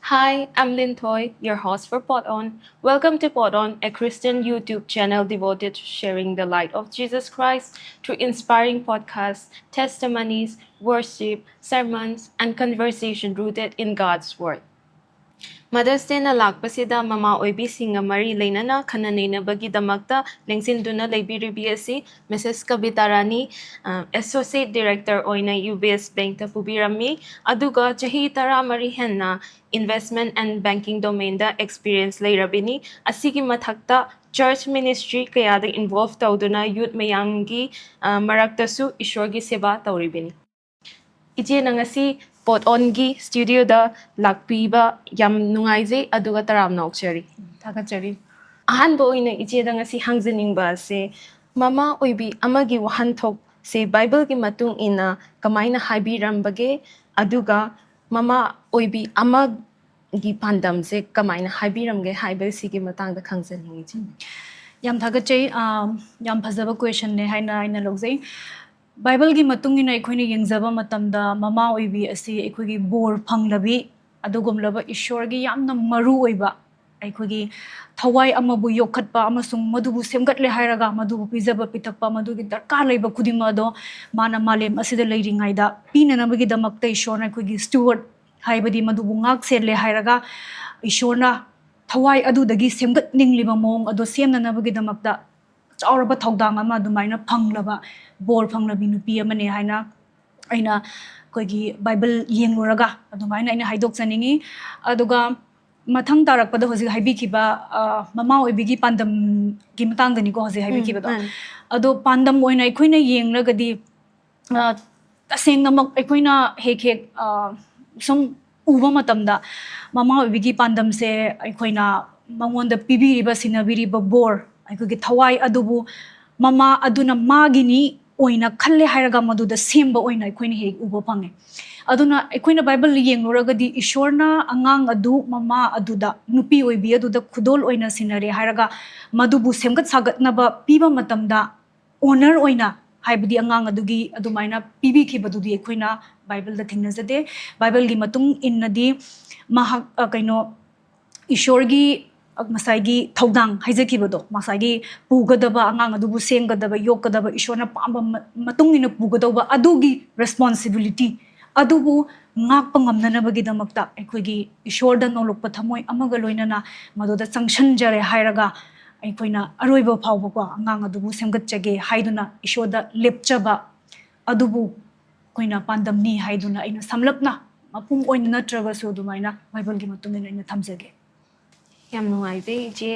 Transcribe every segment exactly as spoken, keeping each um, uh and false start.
Hi, I'm Lynn Thoi, your host for Pot On. Welcome to Pot On, a Christian YouTube channel devoted to sharing the light of Jesus Christ through inspiring podcasts, testimonies, worship, sermons, and conversation rooted in God's Word. Mother's Dayꯅ ꯂꯥꯛꯄꯁꯤꯗ ꯃꯃꯥ ꯑꯣꯏꯕꯤꯁꯤꯡꯒ ꯃꯔꯤ ꯂꯩꯅꯅ ꯈꯟꯅ ꯅꯩꯅꯕꯒꯤꯗꯃꯛꯇ ꯂꯦꯡꯁꯤꯟꯗꯨꯅ ꯂꯩꯕꯤꯔꯤꯕꯤ ꯑꯁꯤ Missus ꯀꯕꯤꯇꯥ ꯔꯥꯅꯤ, ꯑ, Associate Director ꯑꯣꯏꯅ U B S Bankꯇ ꯄꯨꯕꯤꯔꯝꯃꯤ꯫ ꯑꯗꯨꯒ ꯆꯍꯤ ꯇꯔꯥꯃꯔꯤ ꯍꯦꯟꯅ investment and banking domainꯗ experience ꯂꯩꯔꯕꯤꯅꯤ꯫ ꯑꯁꯤꯒꯤ ꯃꯊꯛꯇ church ministry ꯀꯌꯥꯗ involve ꯇꯧꯗꯨꯅ youth ꯃꯌꯥꯝꯒꯤ, ꯑ, ꯃꯔꯛꯇꯁꯨ ꯏꯁꯣꯔꯒꯤ ꯁꯦꯕꯥ ꯇꯧꯔꯤꯕꯤꯅꯤ꯫ ꯏꯆꯦꯅ ꯉꯁꯤ Pot Onꯒꯤ studioꯗ ꯂꯥꯛꯄꯤꯕ ꯌꯥꯝ ꯅꯨꯡꯉꯥꯏꯖꯩ, ꯑꯗꯨꯒ ꯇꯔꯥꯝꯅ ꯑꯣꯛꯆꯔꯤ꯫ ꯊꯥꯒꯠꯆꯔꯤ꯫ ꯑꯍꯥꯟꯕ ꯑꯣꯏꯅ ꯏꯆꯦꯗ ꯉꯁꯤ ꯍꯪꯖꯅꯤꯡꯕ ꯑꯁꯦ, ꯃꯃꯥ ꯑꯣꯏꯕꯤ ꯑꯃꯒꯤ ꯋꯥꯍꯟꯊꯣꯛꯁꯦ ꯕꯥꯏꯕꯜꯒꯤ ꯃꯇꯨꯡ ꯏꯟꯅ ꯀꯃꯥꯏꯅ ꯍꯥꯏꯕꯤꯔꯝꯕꯒꯦ, ꯑꯗꯨꯒ ꯃꯃꯥ ꯑꯣꯏꯕꯤ ꯑꯃꯒꯤ ꯄꯥꯟꯗꯝꯁꯦ ꯀꯃꯥꯏꯅ ꯍꯥꯏꯕꯤꯔꯝꯒꯦ ꯍꯥꯏꯕꯁꯤꯒꯤ ꯃꯇꯥꯡꯗ ꯈꯪꯖꯅꯤꯡꯉꯤ, ꯏꯆꯦ꯫ ꯌꯥꯝ ꯊꯥꯒꯠꯆꯩ꯫ ꯑ, ꯌꯥꯝ ꯐꯖꯕ questionꯅꯦ ꯍꯥꯏꯅ ꯑꯩꯅ ꯂꯧꯖꯩ꯫ ꯕꯥꯏꯕꯜꯒꯤ ꯃꯇꯨꯡ ꯏꯟꯅ ꯑꯩꯈꯣꯏꯅ ꯌꯦꯡꯖꯕ ꯃꯇꯝꯗ, ꯃꯃꯥ ꯑꯣꯏꯕꯤ ꯑꯁꯤ ꯑꯩꯈꯣꯏꯒꯤ ꯕꯣꯔ ꯐꯪꯂꯕꯤ, ꯑꯗꯨꯒꯨꯝꯂꯕ ꯏꯁꯣꯔꯒꯤ ꯌꯥꯝꯅ ꯃꯔꯨ ꯑꯣꯏꯕ, ꯑꯩꯈꯣꯏꯒꯤ ꯊꯋꯥꯏ ꯑꯃꯕꯨ ꯌꯣꯛꯈꯠꯄ ꯑꯃꯁꯨꯡ ꯃꯗꯨꯕꯨ ꯁꯦꯝꯒꯠꯂꯦ ꯍꯥꯏꯔꯒ, ꯃꯗꯨꯕꯨ ꯄꯤꯖꯕ ꯄꯤꯊꯛꯄ, ꯃꯗꯨꯒꯤ ꯗꯔꯀꯥꯔ ꯂꯩꯕ ꯈꯨꯗꯤꯡꯃꯛ ꯑꯗꯣ ꯃꯥꯅ ꯃꯥꯂꯦꯝ ꯑꯁꯤꯗ ꯂꯩꯔꯤꯉꯩꯗ ꯄꯤꯅꯅꯕꯒꯤꯗꯃꯛꯇ ꯏꯁꯣꯔꯅ ꯑꯩꯈꯣꯏꯒꯤ steward, ꯍꯥꯏꯕꯗꯤ ꯃꯗꯨꯕꯨ ꯉꯥꯛ ꯁꯦꯜꯂꯦ ꯍꯥꯏꯔꯒ, ꯏꯁꯣꯔꯅ ꯊꯋꯥꯏ ꯑꯗꯨꯗꯒꯤ ꯁꯦꯝꯒꯠꯅꯤꯡꯂꯤꯕ ꯃꯑꯣꯡ ꯑꯗꯣ ꯁꯦꯝꯅꯅꯕꯒꯤꯗꯃꯛꯇ ꯆꯥꯎꯔꯕ ꯊꯧꯗꯥꯡ ꯑꯃ ꯑꯗꯨꯃꯥꯏꯅ ꯐꯪꯂꯕ, ꯕꯣꯔ ꯐꯪꯂꯕꯤ ꯅꯨꯄꯤ ꯑꯃꯅꯦ ꯍꯥꯏꯅ ꯑꯩꯅ ꯑꯩꯈꯣꯏꯒꯤ ꯕꯥꯏꯕꯜ ꯌꯦꯡꯂꯨꯔꯒ ꯑꯗꯨꯃꯥꯏꯅ ꯑꯩꯅ ꯍꯥꯏꯗꯣꯛꯆꯅꯤꯡꯉꯤ꯫ ꯑꯗꯨꯒ ꯃꯊꯪ ꯇꯥꯔꯛꯄꯗ ꯍꯧꯖꯤꯛ ꯍꯥꯏꯕꯤꯈꯤꯕ, ꯑ, ꯃꯃꯥ ꯑꯣꯏꯕꯤꯒꯤ ꯄꯥꯟꯗꯝꯒꯤ ꯃꯇꯥꯡꯗꯅꯤꯀꯣ ꯍꯧꯖꯤꯛ ꯍꯥꯏꯕꯤꯈꯤꯕꯗꯣ꯫ ꯃꯥꯅꯦ꯫ ꯑꯗꯣ ꯄꯥꯟꯗꯝ ꯑꯣꯏꯅ ꯑꯩꯈꯣꯏꯅ ꯌꯦꯡꯂꯒꯗꯤ, ꯑ, ꯇꯁꯦꯡꯅꯃꯛ ꯑꯩꯈꯣꯏꯅ ꯍꯦꯛ ꯍꯦꯛ, ꯑ, ꯁꯨꯝ ꯎꯕ ꯃꯇꯝꯗ ꯃꯃꯥ ꯑꯣꯏꯕꯤꯒꯤ ꯄꯥꯟꯗꯝꯁꯦ ꯑꯩꯈꯣꯏꯅ ꯃꯉꯣꯟꯗ ꯄꯤꯕꯤꯔꯤꯕ, ꯁꯤꯟꯅꯕꯤꯔꯤꯕ ꯕꯣꯔ, ꯑꯩꯈꯣꯏꯒꯤ ꯊꯋꯥꯏ ꯑꯗꯨꯕꯨ ꯃꯃꯥ ꯑꯗꯨꯅ ꯃꯥꯒꯤꯅꯤ ꯑꯣꯏꯅ ꯈꯜꯂꯦ ꯍꯥꯏꯔꯒ ꯃꯗꯨꯗ ꯁꯦꯝꯕ ꯑꯣꯏꯅ ꯑꯩꯈꯣꯏꯅ ꯍꯦꯛ ꯎꯕ ꯐꯪꯉꯦ꯫ ꯑꯗꯨꯅ ꯑꯩꯈꯣꯏꯅ ꯕꯥꯏꯕꯜ ꯌꯦꯡꯂꯨꯔꯒꯗꯤ ꯏꯁꯣꯔꯅ ꯑꯉꯥꯡ ꯑꯗꯨ, ꯃꯃꯥ ꯑꯗꯨꯗ, ꯅꯨꯄꯤ ꯑꯣꯏꯕꯤ ꯑꯗꯨꯗ ꯈꯨꯗꯣꯜ ꯑꯣꯏꯅ ꯁꯤꯟꯅꯔꯦ ꯍꯥꯏꯔꯒ ꯃꯗꯨꯕꯨ ꯁꯦꯝꯒꯠ ꯁꯥꯒꯠꯅꯕ ꯄꯤꯕ ꯃꯇꯝꯗ honor ꯑꯣꯏꯅ, ꯍꯥꯏꯕꯗꯤ ꯑꯉꯥꯡ ꯑꯗꯨꯒꯤ ꯑꯗꯨꯃꯥꯏꯅ ꯄꯤꯕꯤꯈꯤꯕꯗꯨꯗꯤ ꯑꯩꯈꯣꯏꯅ ꯕꯥꯏꯕꯜꯗ ꯊꯦꯡꯅꯖꯗꯦ꯫ ꯕꯥꯏꯕꯜꯒꯤ ꯃꯇꯨꯡ ꯏꯟꯅꯗꯤ ꯃꯍꯥꯛ ꯑ, ꯀꯩꯅꯣ ꯏꯁꯣꯔꯒꯤ ꯑ, ꯉꯁꯥꯏꯒꯤ ꯊꯧꯗꯥꯡ ꯍꯥꯏꯖꯈꯤꯕꯗꯣ, ꯉꯁꯥꯏꯒꯤ ꯄꯨꯒꯗꯕ, ꯑꯉꯥꯡ ꯑꯗꯨꯕꯨ ꯁꯦꯝꯒꯗꯕ, ꯌꯣꯛꯀꯗꯕ, ꯏꯁꯣꯔꯅ ꯄꯥꯝꯕ ꯃ- ꯃꯇꯨꯡ ꯏꯟꯅ ꯄꯨꯒꯗꯧꯕ ꯑꯗꯨꯒꯤ ꯔꯦꯁꯄꯣꯟꯁꯤꯕꯤꯂꯤꯇꯤ ꯑꯗꯨꯕꯨ ꯉꯥꯛꯄ ꯉꯝꯅꯅꯕꯒꯤꯗꯃꯛꯇ ꯑꯩꯈꯣꯏꯒꯤ ꯏꯁꯣꯔꯗ ꯅꯣꯂꯨꯛꯄ ꯊꯃꯣꯏ ꯑꯃꯒ ꯂꯣꯏꯅꯅ ꯃꯗꯨꯗ ꯆꯪꯁꯤꯟꯖꯔꯦ ꯍꯥꯏꯔꯒ ꯑꯩꯈꯣꯏꯅ ꯑꯔꯣꯏꯕ ꯐꯥꯎꯕꯀꯣ ꯑꯉꯥꯡ ꯑꯗꯨꯕꯨ ꯁꯦꯝꯒꯠꯆꯒꯦ ꯍꯥꯏꯗꯨꯅ ꯏꯁꯣꯔꯗ ꯂꯦꯞꯆꯕ ꯑꯗꯨꯕꯨ ꯑꯩꯈꯣꯏꯅ ꯄꯥꯟꯗꯝꯅꯤ ꯍꯥꯏꯗꯨꯅ ꯑꯩꯅ ꯁꯝꯂꯞꯅ ꯃꯄꯨꯡ ꯑꯣꯏꯅ ꯅꯠꯇ꯭ꯔꯒꯁꯨ ꯑꯗꯨꯃꯥꯏꯅ ꯕꯥꯏꯕꯜꯒꯤ ꯃꯇꯨꯡ ꯏꯟꯅ ꯑꯩꯅ ꯊꯝꯖꯒꯦ꯫ ꯌꯥꯝ ꯅꯨꯡꯉꯥꯏꯖꯩ ꯏꯆꯦ꯫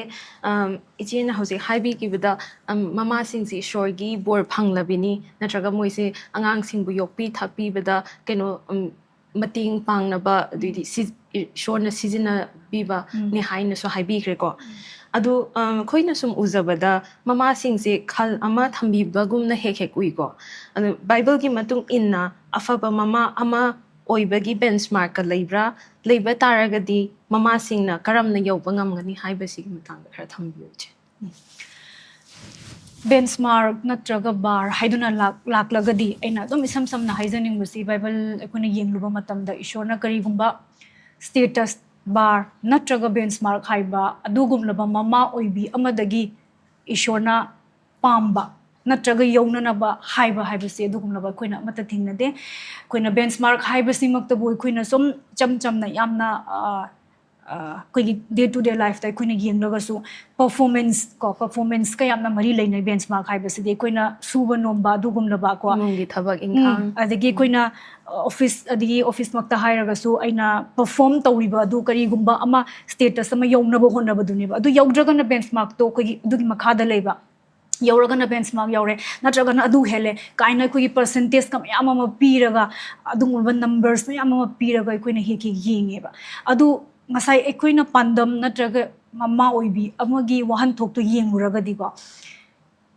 ꯑꯝ, ꯏꯆꯦꯅ ꯍꯧꯖꯤꯛ ꯍꯥꯏꯕꯤꯈꯤꯕꯗ, ꯑꯝ, ꯃꯃꯥꯁꯤꯡꯁꯤ ꯏꯁꯣꯔꯒꯤ ꯕꯣꯔ ꯐꯪꯂꯕꯤꯅꯤ, ꯅꯠꯇ꯭ꯔꯒ ꯃꯣꯏꯁꯦ ꯑꯉꯥꯡꯁꯤꯡꯕꯨ ꯌꯣꯛꯄꯤ ꯊꯥꯛꯄꯤꯕꯗ ꯀꯩꯅꯣ, ꯑꯝ, ꯃꯇꯦꯡ ꯄꯥꯡꯅꯕ, ꯑꯗꯨꯏꯗꯤ ꯁꯤ- ꯏꯁꯣꯔꯅ ꯁꯤꯖꯤꯟꯅꯕꯤꯕꯅꯤ ꯍꯥꯏꯅꯁꯨ ꯍꯥꯏꯕꯤꯈ꯭ꯔꯦꯀꯣ꯫ ꯑꯗꯨ, ꯑꯝ, ꯑꯩꯈꯣꯏꯅ ꯁꯨꯝ ꯎꯖꯕꯗ ꯃꯃꯥꯁꯤꯡꯁꯦ ꯈꯜ ꯑꯃ ꯊꯝꯕꯤꯕꯒꯨꯝꯅ ꯍꯦꯛ ꯍꯦꯛ ꯎꯏꯀꯣ꯫ ꯑꯗꯨ ꯕꯥꯏꯕꯜꯒꯤ ꯃꯇꯨꯡ ꯏꯟꯅ ꯑꯐꯕ ꯃꯃꯥ ꯑꯃ ꯑꯣꯏꯕꯒꯤ ꯕꯦꯟꯆꯃꯥꯔꯛꯀ ꯂꯩꯕ꯭ꯔꯥ? ꯂꯩꯕ ꯇꯥꯔꯒꯗꯤ ꯃꯃꯥꯁꯤꯡꯅ ꯀꯔꯝꯅ ꯌꯧꯕ ꯉꯝꯒꯅꯤ ꯍꯥꯏꯕꯁꯤꯒꯤ ꯃꯇꯥꯡꯗ ꯈꯔ ꯊꯝꯕꯤꯌꯨ ꯏꯆꯦ꯫ ꯕꯦꯟꯆꯃꯥꯔꯛ ꯅꯠꯇ꯭ꯔꯒ ꯕꯥꯔ ꯍꯥꯏꯗꯨꯅ ꯂꯥꯛ- ꯂꯥꯛꯂꯒꯗꯤ ꯑꯩꯅ ꯑꯗꯨꯝ ꯏꯁꯝ ꯁꯝꯅ ꯍꯥꯏꯖꯅꯤꯡꯕꯁꯤ ꯕꯥꯏꯕꯜ ꯑꯩꯈꯣꯏꯅ ꯌꯦꯡꯂꯨꯕ ꯃꯇꯝꯗ ꯏꯁꯣꯔꯅ ꯀꯔꯤꯒꯨꯝꯕ ꯁ꯭ꯇꯦꯇꯁ ꯕꯥꯔ ꯅꯠꯇ꯭ꯔꯒ ꯕꯦꯟꯆꯃꯥꯔꯛ ꯍꯥꯏꯕ ꯑꯗꯨꯒꯨꯝꯂꯕ ꯃꯃꯥ ꯑꯣꯏꯕꯤ ꯑꯃꯗꯒꯤ ꯏꯁꯣꯔꯅ ꯄꯥꯝꯕ ꯅꯠꯇ꯭ꯔꯒ ꯌꯧꯅꯅꯕ ꯍꯥꯏꯕ ꯍꯥꯏꯕꯁꯦ ꯑꯗꯨꯒꯨꯝꯂꯕ ꯑꯩꯈꯣꯏꯅ ꯑꯃꯠꯇ ꯊꯦꯡꯅꯗꯦ꯫ ꯑꯩꯈꯣꯏꯅ ꯕꯦꯟꯆꯃꯥꯔꯛ ꯍꯥꯏꯕꯁꯤꯃꯛꯇꯕꯨ ꯑꯩꯈꯣꯏꯅ ꯁꯨꯝ ꯏꯆꯝ ꯆꯝꯅ ꯌꯥꯝꯅ ꯑ, ꯑ, ꯑꯩꯈꯣꯏꯒꯤ ꯗꯦ ꯇꯨ ꯗꯦ ꯂꯥꯏꯐꯇ ꯑꯩꯈꯣꯏꯅ ꯌꯦꯡꯂꯒꯁꯨ ꯄꯔꯐꯣꯔꯃꯦꯟꯁ ꯀꯣ ꯄꯔꯐꯣꯔꯃꯦꯟꯁꯀ ꯌꯥꯝꯅ ꯃꯔꯤ ꯂꯩꯅꯩ ꯕꯦꯟꯆꯃꯥꯔꯛ ꯍꯥꯏꯕꯁꯤꯗꯤ ꯑꯩꯈꯣꯏꯅ ꯁꯨꯕ ꯅꯣꯝꯕ ꯑꯗꯨꯒꯨꯝꯂꯕ ꯀꯣ ꯏꯃꯨꯡꯒꯤ ꯊꯕꯛ ꯏꯪꯈꯥꯡ꯫ ꯑꯗꯒꯤ ꯑꯩꯈꯣꯏꯅ ꯑꯣꯐꯤꯁ ꯑꯗꯒꯤ ꯑꯣꯐꯤꯁꯃꯛꯇ ꯍꯥꯏꯔꯒꯁꯨ ꯑꯩꯅ ꯄꯔꯐꯣꯔꯝ ꯇꯧꯔꯤꯕ ꯑꯗꯨ ꯀꯔꯤꯒꯨꯝꯕ ꯑꯃ ꯁ꯭ꯇꯦꯇꯁ ꯑꯃ ꯌꯧꯅꯕ ꯍꯣꯠꯅꯕꯗꯨꯅꯦꯕ꯫ ꯑꯗꯨ ꯌꯧꯗ꯭ꯔꯒꯅ ꯕꯦꯟꯆꯃꯥꯔꯛꯇꯣ ꯑꯩꯈꯣꯏꯒꯤ ꯑꯗꯨꯒꯤ ꯃꯈꯥꯗ ꯂꯩꯕ, ꯌꯧꯔꯒꯅ ꯕꯦꯟꯆꯃꯥꯔꯛ ꯌꯧꯔꯦ ꯅꯠꯇ꯭ꯔꯒꯅ ꯑꯗꯨ ꯍꯦꯜꯂꯦ ꯀꯥꯏꯅ ꯑꯩꯈꯣꯏꯒꯤ ꯄꯔꯁꯦꯟꯇꯦꯖꯀ ꯃꯌꯥꯝ ꯑꯃ ꯄꯤꯔꯒ ꯑꯗꯨꯒꯨꯝꯂꯕ ꯅꯝꯕꯔꯁ ꯃꯌꯥꯝ ꯑꯃ ꯄꯤꯔꯒ ꯑꯩꯈꯣꯏꯅ ꯍꯦꯛ ꯍꯦꯛ ꯌꯦꯡꯉꯦꯕ꯫ ꯑꯗꯨ ꯉꯁꯥꯏ ꯑꯩꯈꯣꯏꯅ ꯄꯥꯟꯗꯝ ꯅꯠꯇ꯭ꯔꯒ ꯃꯃꯥ ꯑꯣꯏꯕꯤ ꯑꯃꯒꯤ ꯋꯥꯍꯟꯊꯣꯛꯇꯣ ꯌꯦꯡꯂꯨꯔꯒꯗꯤꯀꯣ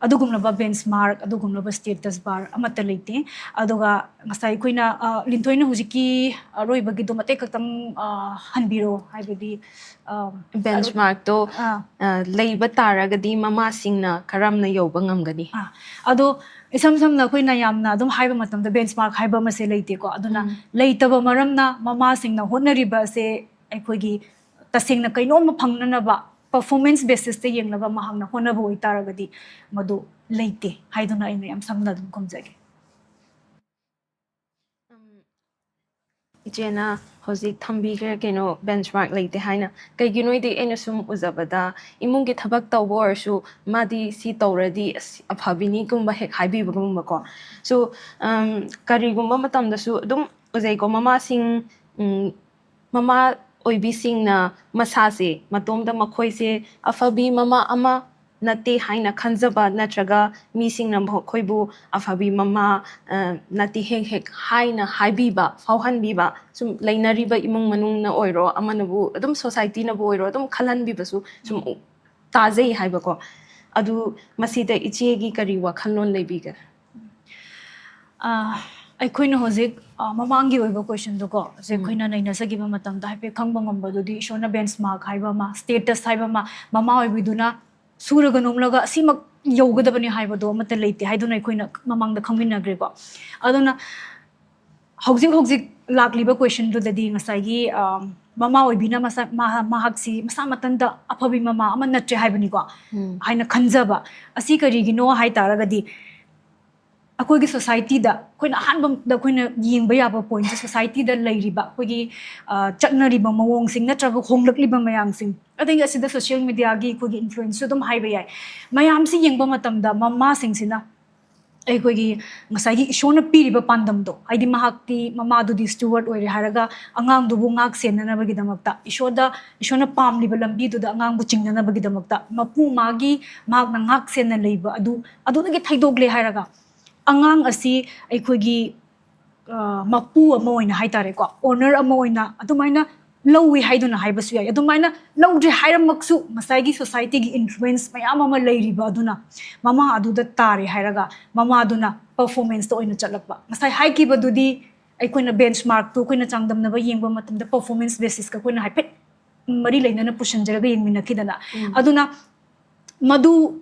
ꯑꯗꯨꯒꯨꯝꯂꯕ ꯕꯦꯟꯆꯃꯥꯔꯛ ꯑꯗꯨꯒꯨꯝꯂꯕ ꯁ꯭ꯇꯦꯇꯁ ꯕꯥꯔ ꯑꯃꯠꯇ ꯂꯩꯇꯦ꯫ ꯑꯗꯨꯒ ꯉꯁꯥꯏ ꯑꯩꯈꯣꯏꯅ ꯑ, ꯂꯤꯟꯊꯣꯏꯅ ꯍꯧꯖꯤꯛꯀꯤ ꯑꯔꯣꯏꯕꯒꯤꯗꯣ ꯃꯇꯦꯛ ꯈꯛꯇꯪ ꯑ, ꯍꯟꯕꯤꯔꯣ ꯍꯥꯏꯕꯗꯤ ꯑ, ꯕꯦꯟꯆꯃꯥꯔꯛꯇꯣ ꯑꯥ꯫ ꯑ, ꯂꯩꯕ ꯇꯥꯔꯒꯗꯤ ꯃꯃꯥꯁꯤꯡꯅ ꯀꯔꯝꯅ ꯌꯧꯕ ꯉꯝꯒꯅꯤ? ꯑꯥ, ꯑꯗꯣ ꯏꯁꯝ ꯁꯝꯅ ꯑꯩꯈꯣꯏꯅ ꯌꯥꯝꯅ ꯑꯗꯨꯝ ꯍꯥꯏꯕ ꯃꯇꯝꯗ ꯕꯦꯟꯆꯃꯥꯔꯛ ꯍꯥꯏꯕ ꯑꯃꯁꯦ ꯂꯩꯇꯦꯀꯣ꯫ ꯑꯗꯨꯅ ꯎꯝ. ꯂꯩꯇꯕ ꯃꯔꯝꯅ ꯃꯃꯥꯁꯤꯡꯅ ꯍꯣꯠꯅꯔꯤꯕ ꯑꯁꯦ ꯑꯩꯈꯣꯏꯒꯤ ꯇꯁꯦꯡꯅ ꯀꯩꯅꯣꯝꯃ ꯐꯪꯅꯅꯕ, ꯄꯔꯐꯣꯔꯃꯦꯟꯁ ꯕꯦꯁꯤꯁꯇ ꯌꯦꯡꯂꯒ ꯃꯍꯥꯛꯅ ꯍꯣꯠꯅꯕ ꯑꯣꯏꯇꯥꯔꯒꯗꯤ ꯃꯗꯨ ꯂꯩꯇꯦ ꯍꯥꯏꯗꯨꯅ ꯑꯩꯅ ꯌꯥꯝ ꯁꯝꯅ ꯑꯗꯨꯝ ꯈꯨꯝꯖꯒꯦ꯫ ꯎꯝ, ꯏꯆꯦꯅ ꯍꯧꯖꯤꯛ ꯊꯝꯕꯤꯈ꯭ꯔꯦ ꯀꯩꯅꯣ ꯕꯦꯟꯆꯃꯥꯔꯛ ꯂꯩꯇꯦ ꯍꯥꯏꯅ꯫ ꯀꯩꯒꯤꯅꯣꯗꯤ ꯑꯩꯅ ꯁꯨꯝ ꯎꯖꯕꯗ ꯏꯃꯨꯡꯒꯤ ꯊꯕꯛ ꯇꯧꯕ ꯑꯣꯏꯔꯁꯨ ꯃꯥꯗꯤ ꯁꯤ ꯇꯧꯔꯗꯤ ꯑꯁ ꯑꯐꯕꯤꯅꯤꯒꯨꯝꯕ ꯍꯦꯛ ꯍꯥꯏꯕꯤꯕꯒꯨꯝꯕꯀꯣ꯫ ꯁꯣ ꯀꯔꯤꯒꯨꯝꯕ ꯃꯇꯝꯗꯁꯨ ꯑꯗꯨꯝ ꯎꯖꯩꯀꯣ, ꯃꯃꯥꯁꯤꯡ, ꯎꯝ, ꯃꯃꯥ ꯑꯣꯏꯕꯤꯁꯤꯡꯅ ꯃꯁꯥꯁꯦ ꯃꯇꯣꯝꯇ ꯃꯈꯣꯏꯁꯦ ꯑꯐꯕꯤ ꯃꯃꯥ ꯑꯃ ꯅꯠꯇꯦ ꯍꯥꯏꯅ ꯈꯟꯖꯕ, ꯅꯠꯇ꯭ꯔꯒ ꯃꯤꯁꯤꯡꯅ ꯃꯈꯣꯏꯕꯨ ꯑꯐꯕꯤ ꯃꯃꯥ, ꯑ, ꯅꯠꯇꯦ ꯍꯦꯛ ꯍꯦꯛ ꯍꯥꯏꯅ ꯍꯥꯏꯕꯤꯕ, ꯐꯥꯎꯍꯟꯕꯤꯕ, ꯁꯨꯝ ꯂꯩꯅꯔꯤꯕ ꯏꯃꯨꯡ ꯃꯅꯨꯡꯅ ꯑꯣꯏꯔꯣ, ꯑꯃꯅꯕꯨ ꯑꯗꯨꯝ, ꯁꯣꯁꯥꯏꯇꯤꯅꯕꯨ ꯑꯣꯏꯔꯣ, ꯑꯗꯨꯝ ꯈꯜꯍꯟꯕꯤꯕꯁꯨ ꯁꯨꯝ ꯎ-, ꯇꯥꯖꯩ ꯍꯥꯏꯕꯀꯣ꯫ ꯑꯗꯨ ꯃꯁꯤꯗ ꯏꯆꯦꯒꯤ ꯀꯔꯤ ꯋꯥꯈꯜꯂꯣꯟ ꯂꯩꯕꯤꯒꯦ? ꯑ, ꯑꯩꯈꯣꯏꯅ ꯍꯧꯖꯤꯛ, ꯑ, ꯃꯃꯥꯡꯒꯤ ꯑꯣꯏꯕ ꯀꯣꯏꯁꯟꯗꯨꯀꯣ, ꯍꯧꯖꯤꯛ ꯎꯝ. ꯑꯩꯈꯣꯏꯅ ꯅꯩꯅꯖꯈꯤꯕ ꯃꯇꯝꯗ ꯍꯥꯏꯐꯦꯠ ꯈꯪꯕ ꯉꯝꯕꯗꯨꯗꯤ, ꯏꯁꯣꯔꯅ ꯕꯦꯟꯆꯃꯥꯔꯛ ꯍꯥꯏꯕ ꯑꯃ, ꯁ꯭ꯇꯦꯇꯁ ꯍꯥꯏꯕ ꯑꯃ, ꯃꯃꯥ ꯑꯣꯏꯕꯤꯗꯨꯅ ꯁꯨꯔꯒ ꯅꯣꯝꯂꯒ ꯑꯁꯤꯃꯛ ꯌꯧꯒꯗꯕꯅꯤ ꯍꯥꯏꯕꯗꯣ ꯑꯃꯠꯇ ꯂꯩꯇꯦ ꯍꯥꯏꯗꯨꯅ ꯑꯩꯈꯣꯏꯅ ꯃꯃꯥꯡꯗ ꯈꯪꯃꯤꯟꯅꯈ꯭ꯔꯦꯀꯣ꯫ ꯑꯗꯨꯅ ꯍꯧꯖꯤꯛ ꯍꯧꯖꯤꯛ ꯂꯥꯛꯂꯤꯕ ꯀꯣꯏꯁꯟꯗꯨꯗꯗꯤ ꯉꯁꯥꯏꯒꯤ, ꯑ, ꯃꯃꯥ ꯑꯣꯏꯕꯤꯅ ꯃꯁꯥ, ꯃꯍꯥ-, ꯃꯍꯥꯛꯁꯤ ꯃꯁꯥ ꯃꯊꯟꯇ ꯑꯐꯕꯤ ꯃꯃꯥ ꯑꯃ ꯅꯠꯇ꯭ꯔꯦ ꯍꯥꯏꯕꯅꯤꯀꯣ, ꯎꯝ. ꯍꯥꯏꯅ ꯈꯟꯖꯕ꯫ ꯑꯁꯤ ꯀꯔꯤꯒꯤꯅꯣ ꯍꯥꯏ ꯇꯥꯔꯒꯗꯤ, ꯑꯩꯈꯣꯏꯒꯤ ꯁꯣꯁꯥꯏꯇꯤꯗ ꯑꯩꯈꯣꯏꯅ ꯑꯍꯥꯟꯕꯗ ꯑꯩꯈꯣꯏꯅ ꯌꯦꯡꯕ ꯌꯥꯕ ꯄꯣꯏꯟꯠꯁꯦ, ꯁꯣꯁꯥꯏꯇꯤꯗ ꯂꯩꯔꯤꯕ ꯑꯩꯈꯣꯏꯒꯤ, ꯑ, ꯆꯠꯅꯔꯤꯕ ꯃꯑꯣꯡꯁꯤꯡ ꯅꯠꯇ꯭ꯔꯒ ꯍꯣꯡꯂꯛꯂꯤꯕ ꯃꯌꯥꯝꯁꯤꯡ, ꯑꯗꯒꯤ ꯑꯁꯤꯗ ꯁꯣꯁꯤꯌꯦꯜ ꯃꯦꯗꯤꯌꯥꯒꯤ ꯑꯩꯈꯣꯏꯒꯤ ꯏꯟꯐ꯭ꯂꯨꯌꯦꯟꯁꯁꯨ ꯑꯗꯨꯝ ꯍꯥꯏꯕ ꯌꯥꯏ꯫ ꯃꯌꯥꯝꯁꯤ ꯌꯦꯡꯕ ꯃꯇꯝꯗ ꯃꯃꯥꯁꯤꯡꯁꯤꯅ ꯑꯩꯈꯣꯏꯒꯤ ꯉꯁꯥꯏꯒꯤ ꯏꯁꯣꯔꯅ ꯄꯤꯔꯤꯕ ꯄꯥꯟꯗꯝꯗꯣ, ꯍꯥꯏꯗꯤ ꯃꯍꯥꯛꯇꯤ, ꯃꯃꯥꯗꯨꯗꯤ ꯁ꯭ꯇꯨꯋꯥꯔꯠ ꯑꯣꯏꯔꯦ ꯍꯥꯏꯔꯒ ꯑꯉꯥꯡꯗꯨꯕꯨ ꯉꯥꯛ ꯁꯦꯟꯅꯅꯕꯒꯤꯗꯃꯛꯇ, ꯏꯁꯣꯔꯗ, ꯏꯁꯣꯔꯅ ꯄꯥꯝꯂꯤꯕ ꯂꯝꯕꯤꯗꯨꯗ ꯑꯉꯥꯡꯕꯨ ꯆꯤꯡꯅꯅꯕꯒꯤꯗꯃꯛꯇ ꯃꯄꯨ ꯃꯥꯒꯤ, ꯃꯍꯥꯛꯅ ꯉꯥꯛ ꯁꯦꯟꯅ ꯂꯩꯕ ꯑꯗꯨ, ꯑꯗꯨꯗꯒꯤ ꯊꯩꯗꯣꯛꯂꯦ ꯍꯥꯏꯔꯒ ꯑꯉꯥꯡ ꯑꯁꯤ ꯑꯩꯈꯣꯏꯒꯤ, ꯑ, ꯃꯄꯨ ꯑꯃ ꯑꯣꯏꯅ ꯍꯥꯏꯇꯥꯔꯦꯀꯣ, ꯑꯣꯅꯔ ꯑꯃ ꯑꯣꯏꯅ ꯑꯗꯨꯃꯥꯏꯅ ꯂꯧꯏ ꯍꯥꯏꯗꯨꯅ ꯍꯥꯏꯕꯁꯨ ꯌꯥꯏ꯫ ꯑꯗꯨꯃꯥꯏꯅ ꯂꯧꯗ꯭ꯔꯦ ꯍꯥꯏꯔꯃꯛꯁꯨ ꯉꯁꯥꯏꯒꯤ ꯁꯣꯁꯥꯏꯇꯤꯒꯤ ꯏꯟꯐ꯭ꯂꯨꯌꯦꯟꯁ ꯃꯌꯥꯝ ꯑꯃ ꯂꯩꯔꯤꯕ ꯑꯗꯨꯅ ꯃꯃꯥ ꯑꯗꯨꯗ ꯇꯥꯔꯦ ꯍꯥꯏꯔꯒ ꯃꯃꯥꯗꯨꯅ ꯄꯔꯐꯣꯔꯃꯦꯟꯁꯇ ꯑꯣꯏꯅ ꯆꯠꯂꯛꯄ꯫ ꯉꯁꯥꯏ ꯍꯥꯏꯈꯤꯕꯗꯨꯗꯤ ꯑꯩꯈꯣꯏꯅ ꯕꯦꯟꯆꯃꯥꯔꯛꯇꯨ ꯑꯩꯈꯣꯏꯅ ꯆꯥꯡꯗꯝꯅꯕ ꯌꯦꯡꯕ ꯃꯇꯝꯗ ꯄꯔꯐꯣꯔꯃꯦꯟꯁ ꯕꯦꯁꯤꯁꯀ ꯑꯩꯈꯣꯏꯅ ꯍꯥꯏꯐꯦꯠ ꯃꯔꯤ ꯂꯩꯅꯅ ꯄꯨꯁꯤꯟꯖꯔꯒ ꯌꯦꯡꯃꯤꯟꯅꯈꯤꯗꯅ꯫ ꯎꯝ. ꯑꯗꯨꯅ ꯃꯗꯨ,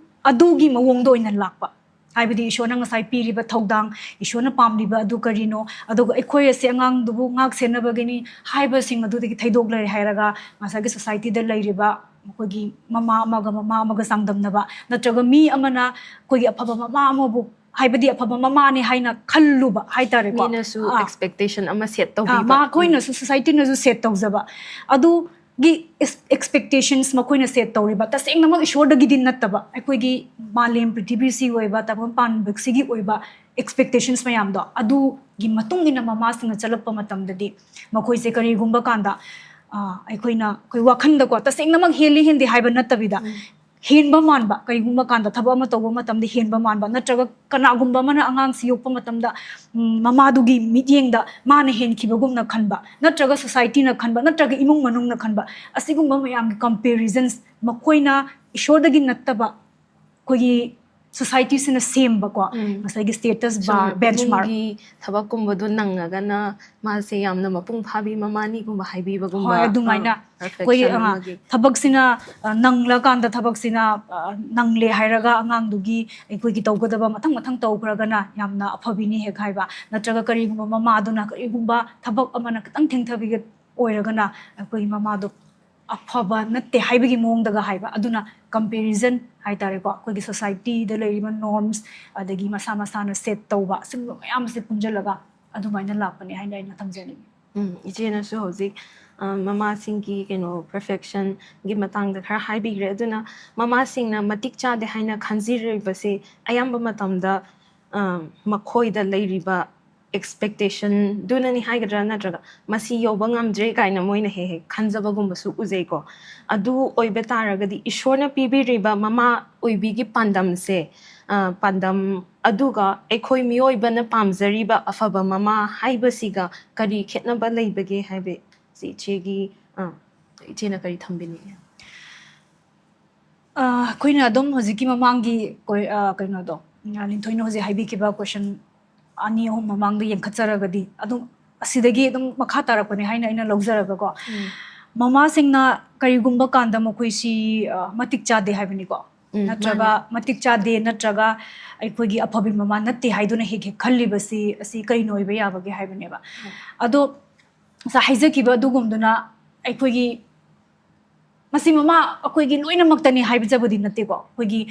ꯑꯗꯨꯒꯤ ꯃꯑꯣꯡꯗ ꯑꯣꯏꯅ ꯂꯥꯛꯄ꯫ ꯍꯥꯏꯕꯗꯤ ꯏꯁꯣꯔꯅ ꯉꯁꯥꯏ ꯄꯤꯔꯤꯕ ꯊꯧꯗꯥꯡ, ꯏꯁꯣꯔꯅ ꯄꯥꯝꯂꯤꯕ ꯑꯗꯨ ꯀꯔꯤꯅꯣ, ꯑꯗꯨꯒ ꯑꯩꯈꯣꯏ ꯑꯁꯤ ꯑꯉꯥꯡꯗꯨꯕꯨ ꯉꯥꯛ ꯁꯦꯟꯅꯕꯒꯤꯅꯤ ꯍꯥꯏꯕꯁꯤꯡ ꯑꯗꯨꯗꯒꯤ ꯊꯩꯗꯣꯛꯂꯔꯦ ꯍꯥꯏꯔꯒ ꯉꯁꯥꯏꯒꯤ ꯁꯣꯁꯥꯏꯇꯤꯗ ꯂꯩꯔꯤꯕ ꯃꯈꯣꯏꯒꯤ ꯃꯃꯥ ꯑꯃꯒ ꯃꯃꯥ ꯑꯃꯒ ꯆꯥꯡꯗꯝꯅꯕ, ꯅꯠꯇ꯭ꯔꯒ ꯃꯤ ꯑꯃꯅ ꯑꯩꯈꯣꯏꯒꯤ ꯑꯐꯕ ꯃꯃꯥ ꯑꯃꯕꯨ, ꯍꯥꯏꯕꯗꯤ ꯑꯐꯕ ꯃꯃꯥꯅꯤ ꯍꯥꯏꯅ ꯈꯜꯂꯨꯕ ꯍꯥꯏꯇꯥꯔꯦꯀꯣ꯫ ꯃꯤꯅꯁꯨ ꯑꯥ, expectation ꯑꯃ set ꯑꯥ, ꯇꯧꯕꯤꯕ꯫ ꯃꯈꯣꯏꯅꯁꯨ, ꯁꯣꯁꯥꯏꯇꯤꯅꯁꯨ set ꯇꯧꯖꯕ ꯑꯗꯨꯒꯤ ꯑꯦꯛꯁꯄꯦꯛꯇꯦꯁꯟꯁ ꯃꯈꯣꯏꯅ set ꯇꯧꯔꯤꯕ, ꯇꯁꯦꯡꯅꯃꯛ ꯏꯁꯣꯔꯗꯒꯤꯗꯤ ꯅꯠꯇꯕ, ꯑꯩꯈꯣꯏꯒꯤ ꯃꯥꯂꯦꯝ ꯄ꯭ꯔꯤꯊꯤꯕꯤꯁꯤꯒꯤ ꯑꯣꯏꯕ, ꯇꯥꯏꯕꯪ ꯄꯥꯟꯕꯁꯤꯒꯤ ꯑꯣꯏꯕ ꯑꯦꯛꯁꯄꯦꯛꯇꯦꯁꯟꯁ ꯃꯌꯥꯝꯗꯣ, ꯑꯗꯨꯒꯤ ꯃꯇꯨꯡ ꯏꯟꯅ ꯃꯃꯥꯁꯤꯡꯅ ꯆꯠꯂꯛꯄ ꯃꯇꯝꯗꯗꯤ ꯃꯈꯣꯏꯁꯦ ꯀꯔꯤꯒꯨꯝꯕ ꯀꯥꯟꯗ, ꯑꯥ, ꯑꯩꯈꯣꯏꯅ, ꯑꯩꯈꯣꯏ ꯋꯥꯈꯜꯗꯀꯣ, ꯇꯁꯦꯡꯅꯃꯛ ꯍꯦꯜꯂꯤ ꯍꯦꯟꯗꯦ ꯍꯥꯏꯕ ꯅꯠꯇꯕꯤꯗ, ꯍꯦꯟꯕ ꯃꯥꯟꯕ, ꯀꯔꯤꯒꯨꯝꯕ ꯀꯥꯟꯗ ꯊꯕꯛ ꯑꯃ ꯇꯧꯕ ꯃꯇꯝꯗ ꯍꯦꯟꯕ ꯃꯥꯟꯕ, ꯅꯠꯇ꯭ꯔꯒ ꯀꯅꯥꯒꯨꯝꯕ ꯑꯃꯅ ꯑꯉꯥꯡꯁꯤ ꯌꯣꯛꯄ ꯃꯇꯝꯗ, ꯎꯝ, ꯃꯃꯥꯗꯨꯒꯤ ꯃꯤꯠꯌꯦꯡꯗ ꯃꯥꯅ ꯍꯦꯟꯈꯤꯕꯒꯨꯝꯅ ꯈꯟꯕ, ꯅꯠꯇ꯭ꯔꯒ ꯁꯣꯁꯥꯏꯇꯤꯅ ꯈꯟꯕ, ꯅꯠꯇ꯭ꯔꯒ ꯏꯃꯨꯡ ꯃꯅꯨꯡꯅ ꯈꯟꯕ, ꯑꯁꯤꯒꯨꯝꯕ ꯃꯌꯥꯝꯒꯤ ꯀꯝꯄꯦꯔꯤꯖꯟꯁ ꯃꯈꯣꯏꯅ ꯏꯁꯣꯔꯗꯒꯤ ꯅꯠꯇꯕ ꯑꯩꯈꯣꯏꯒꯤ ꯁꯣꯁꯥꯏꯇꯤꯁꯤꯅ ꯁꯦꯝꯕꯀꯣ, ꯎꯝ꯫ ꯉꯁꯥꯏꯒꯤ ꯁ꯭ꯇꯦꯇꯁ ꯁꯨꯝ ꯕꯥꯔ, ꯕꯦꯟꯆꯃꯥꯔꯛ꯫ ꯏꯃꯨꯡꯒꯤ ꯊꯕꯛꯀꯨꯝꯕꯗꯣ ꯅꯪꯉꯒꯅ ꯃꯥꯁꯦ ꯌꯥꯝꯅ ꯃꯄꯨꯡ ꯐꯥꯕꯤ ꯃꯃꯥꯅꯤꯒꯨꯝꯕ ꯍꯥꯏꯕꯤꯕꯒꯨꯝꯕ꯫ ꯍꯣꯏ, ꯑꯗꯨꯃꯥꯏꯅ ꯑꯥ, ꯑꯩꯈꯣꯏꯒꯤ, perfection ꯑꯥ, ꯑꯃꯒꯤ꯫ ꯊꯕꯛꯁꯤꯅ, ꯑ, ꯅꯪꯂꯀꯥꯟꯗ ꯊꯕꯛꯁꯤꯅ, ꯑ, ꯅꯪꯂꯦ ꯍꯥꯏꯔꯒ ꯑꯉꯥꯡꯗꯨꯒꯤ ꯑꯩꯈꯣꯏꯒꯤ ꯇꯧꯒꯗꯕ ꯃꯊꯪ ꯃꯊꯪ ꯇꯧꯈ꯭ꯔꯒꯅ ꯌꯥꯝꯅ ꯑꯐꯕꯤꯅꯤ ꯍꯦꯛ ꯍꯥꯏꯕ, ꯅꯠꯇ꯭ꯔꯒ ꯀꯔꯤꯒꯨꯝꯕ ꯃꯃꯥꯗꯨꯅ ꯀꯔꯤꯒꯨꯝꯕ ꯊꯕꯛ ꯑꯃꯅ ꯈꯤꯇꯪ ꯊꯦꯡꯊꯕꯤꯒ ꯑꯣꯏꯔꯒꯅ ꯑꯩꯈꯣꯏꯒꯤ ꯃꯃꯥꯗꯣ ꯑꯐꯕ ꯅꯠꯇꯦ ꯍꯥꯏꯕꯒꯤ ꯃꯑꯣꯡꯗꯒ ꯍꯥꯏꯕ꯫ ꯑꯗꯨꯅ ꯀꯝꯄꯦꯔꯤꯖꯟ ꯍꯥꯏꯇꯥꯔꯦꯀꯣ, ꯑꯩꯈꯣꯏꯒꯤ ꯁꯣꯁꯥꯏꯇꯤꯗ ꯂꯩꯔꯤꯕ ꯅꯣꯔꯝꯁ, ꯑꯗꯒꯤ ꯃꯁꯥ ꯃꯁꯥꯅ ꯁꯦꯠ ꯇꯧꯕ, ꯑꯁꯤꯒꯨꯝꯕ ꯃꯌꯥꯝꯁꯦ ꯄꯨꯟꯁꯤꯜꯂꯒ ꯑꯗꯨꯃꯥꯏꯅ ꯂꯥꯛꯄꯅꯦ ꯍꯥꯏꯅ ꯑꯩꯅ ꯊꯝꯖꯅꯤꯡꯉꯤ꯫ ꯎꯝ, ꯏꯆꯦꯅꯁꯨ ꯍꯧꯖꯤꯛ, ꯑ, ꯃꯃꯥꯁꯤꯡꯒꯤ ꯀꯩꯅꯣ, perfectionꯒꯤ ꯃꯇꯥꯡꯗ ꯈꯔ ꯍꯥꯏꯕꯤꯈ꯭ꯔꯦ꯫ ꯑꯗꯨꯅ ꯃꯃꯥꯁꯤꯡꯅ ꯃꯇꯤꯛ ꯆꯥꯗꯦ ꯍꯥꯏꯅ ꯈꯟꯖꯔꯤꯕꯁꯦ ꯑꯌꯥꯝꯕ ꯃꯇꯝꯗ, ꯑ, ꯃꯈꯣꯏꯗ ꯂꯩꯔꯤꯕ expectationꯗꯨꯅꯅꯤ ꯍꯥꯏꯒꯗ꯭ꯔꯥ, ꯅꯠꯇ꯭ꯔꯒ ꯃꯁꯤ ꯌꯧꯕ ꯉꯝꯗ꯭ꯔꯦ ꯀꯥꯏꯅ ꯃꯣꯏꯅ ꯍꯦꯛ ꯍꯦꯛ ꯈꯟꯖꯕꯒꯨꯝꯕꯁꯨ ꯎꯖꯩꯀꯣ꯫ ꯑꯗꯨ ꯑꯣꯏꯕ ꯇꯥꯔꯒꯗꯤ ꯏꯁꯣꯔꯅ ꯄꯤꯕꯤꯔꯤꯕ ꯃꯃꯥ ꯑꯣꯏꯕꯤꯒꯤ ꯄꯥꯟꯗꯝꯁꯦ, ꯑ, ꯄꯥꯟꯗꯝ ꯑꯗꯨꯒ ꯑꯩꯈꯣꯏ ꯃꯤꯑꯣꯏꯕꯅ ꯄꯥꯝꯖꯔꯤꯕ ꯑꯐꯕ ꯃꯃꯥ ꯍꯥꯏꯕꯁꯤꯒ ꯀꯔꯤ ꯈꯦꯠꯅꯕ ꯂꯩꯕꯒꯦ ꯍꯥꯏꯕꯁꯤ ꯏꯆꯦꯒꯤ, ꯑ, ꯏꯆꯦꯅ ꯀꯔꯤ ꯊꯝꯕꯤꯅꯤꯡꯉꯤ? ꯑ, ꯑꯩꯈꯣꯏꯅ ꯑꯗꯨꯝ ꯍꯧꯖꯤꯛꯀꯤ ꯃꯃꯥꯡꯒꯤ ꯀꯣꯏ-, ꯑ, ꯀꯩꯅꯣꯗꯣ, ꯑ, ꯂꯤꯟꯊꯣꯏꯅ ꯍꯧꯖꯤꯛ ꯍꯥꯏꯕꯤꯈꯤꯕ question ꯑꯅꯤ ꯑꯍꯨꯝ ꯃꯃꯥꯡꯗ ꯌꯦꯡꯈꯠꯆꯔꯒꯗꯤ ꯑꯗꯨꯝ ꯑꯁꯤꯗꯒꯤ ꯑꯗꯨꯝ ꯃꯈꯥ ꯇꯥꯔꯛꯄꯅꯦ ꯍꯥꯏꯅ ꯑꯩꯅ ꯂꯧꯖꯔꯒꯀꯣ꯫ ꯃꯃꯥꯁꯤꯡꯅ ꯀꯔꯤꯒꯨꯝꯕ ꯀꯥꯟꯗ ꯃꯈꯣꯏꯁꯤ, ꯑ, ꯃꯇꯤꯛ ꯆꯥꯗꯦ ꯍꯥꯏꯕꯅꯤꯀꯣ꯫ ꯎꯝ, ꯅꯠꯇ꯭ꯔꯒ ꯃꯥꯅꯦ꯫ ꯃꯇꯤꯛ ꯆꯥꯗꯦ, ꯅꯠꯇ꯭ꯔꯒ ꯑꯩꯈꯣꯏꯒꯤ ꯑꯐꯕꯤ ꯃꯃꯥ ꯅꯠꯇꯦ ꯍꯥꯏꯗꯨꯅ ꯍꯦꯛ ꯍꯦꯛ ꯈꯜꯂꯤꯕꯁꯤ, ꯑꯁꯤ ꯀꯔꯤꯅ ꯑꯣꯏꯕ ꯌꯥꯕꯒꯦ ꯍꯥꯏꯕꯅꯦꯕ꯫ ꯎꯝ꯫ ꯑꯗꯣ ꯉꯁꯥꯏ ꯍꯥꯏꯖꯈꯤꯕ ꯑꯗꯨꯒꯨꯝꯗꯨꯅ ꯑꯩꯈꯣꯏꯒꯤ, ꯃꯁꯤ ꯃꯃꯥ ꯑꯩꯈꯣꯏꯒꯤ ꯂꯣꯏꯅꯃꯛꯇꯅꯤ ꯍꯥꯏꯕꯖꯕꯗꯤ ꯅꯠꯇꯦꯀꯣ꯫ ꯑꯩꯈꯣꯏꯒꯤ,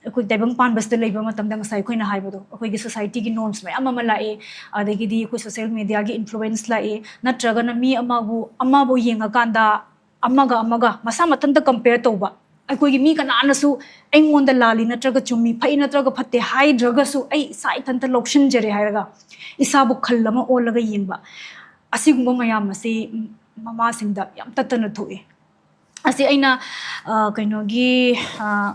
ꯑꯩꯈꯣꯏ ꯇꯥꯏꯕꯪ ꯄꯥꯟꯕꯁꯤꯗ ꯂꯩꯕ ꯃꯇꯝꯗ ꯉꯁꯥꯏ ꯑꯩꯈꯣꯏꯅ ꯍꯥꯏꯕꯗꯣ, ꯑꯩꯈꯣꯏꯒꯤ society ꯒꯤ norms ꯃꯌꯥꯝ ꯑꯃ ꯂꯥꯛꯑꯦ, ꯑꯗꯒꯤꯗꯤ ꯑꯩꯈꯣꯏ social media ꯒꯤ influence ꯂꯥꯛꯑꯦ, ꯅꯠꯇ꯭ꯔꯒꯅ ꯃꯤ ꯑꯃꯕꯨ, ꯑꯃꯕꯨ ꯌꯦꯡꯉꯀꯥꯟꯗ ꯑꯃꯒ ꯑꯃꯒ ꯃꯁꯥ ꯃꯊꯟꯇ compare ꯇꯧꯕ꯫ ꯑꯩꯈꯣꯏꯒꯤ ꯃꯤ ꯀꯅꯥꯅꯁꯨ ꯑꯩꯉꯣꯟꯗ ꯂꯥꯜꯂꯤ ꯅꯠꯇ꯭ꯔꯒ ꯆꯨꯝꯃꯤ, ꯐꯩ ꯅꯠꯇ꯭ꯔꯒ ꯐꯠꯇꯦ ꯍꯥꯏꯗ꯭ꯔꯒꯁꯨ ꯑꯩ ꯏꯁꯥ ꯏꯊꯟꯇ ꯂꯧꯁꯤꯟꯖꯔꯦ ꯍꯥꯏꯔꯒ ꯏꯁꯥꯕꯨ ꯈꯜ ꯑꯃ ꯑꯣꯜꯂꯒ ꯌꯦꯡꯕ꯫ ꯑꯁꯤꯒꯨꯝꯕ ꯃꯌꯥꯝ ꯑꯁꯤ ꯃꯃꯥꯁꯤꯡꯗ ꯌꯥꯝ ꯇꯠꯇꯅ ꯊꯣꯛꯏ꯫ ꯑꯁꯤ ꯑꯩꯅ, ꯑ, ꯀꯩꯅꯣꯒꯤ, ꯑ,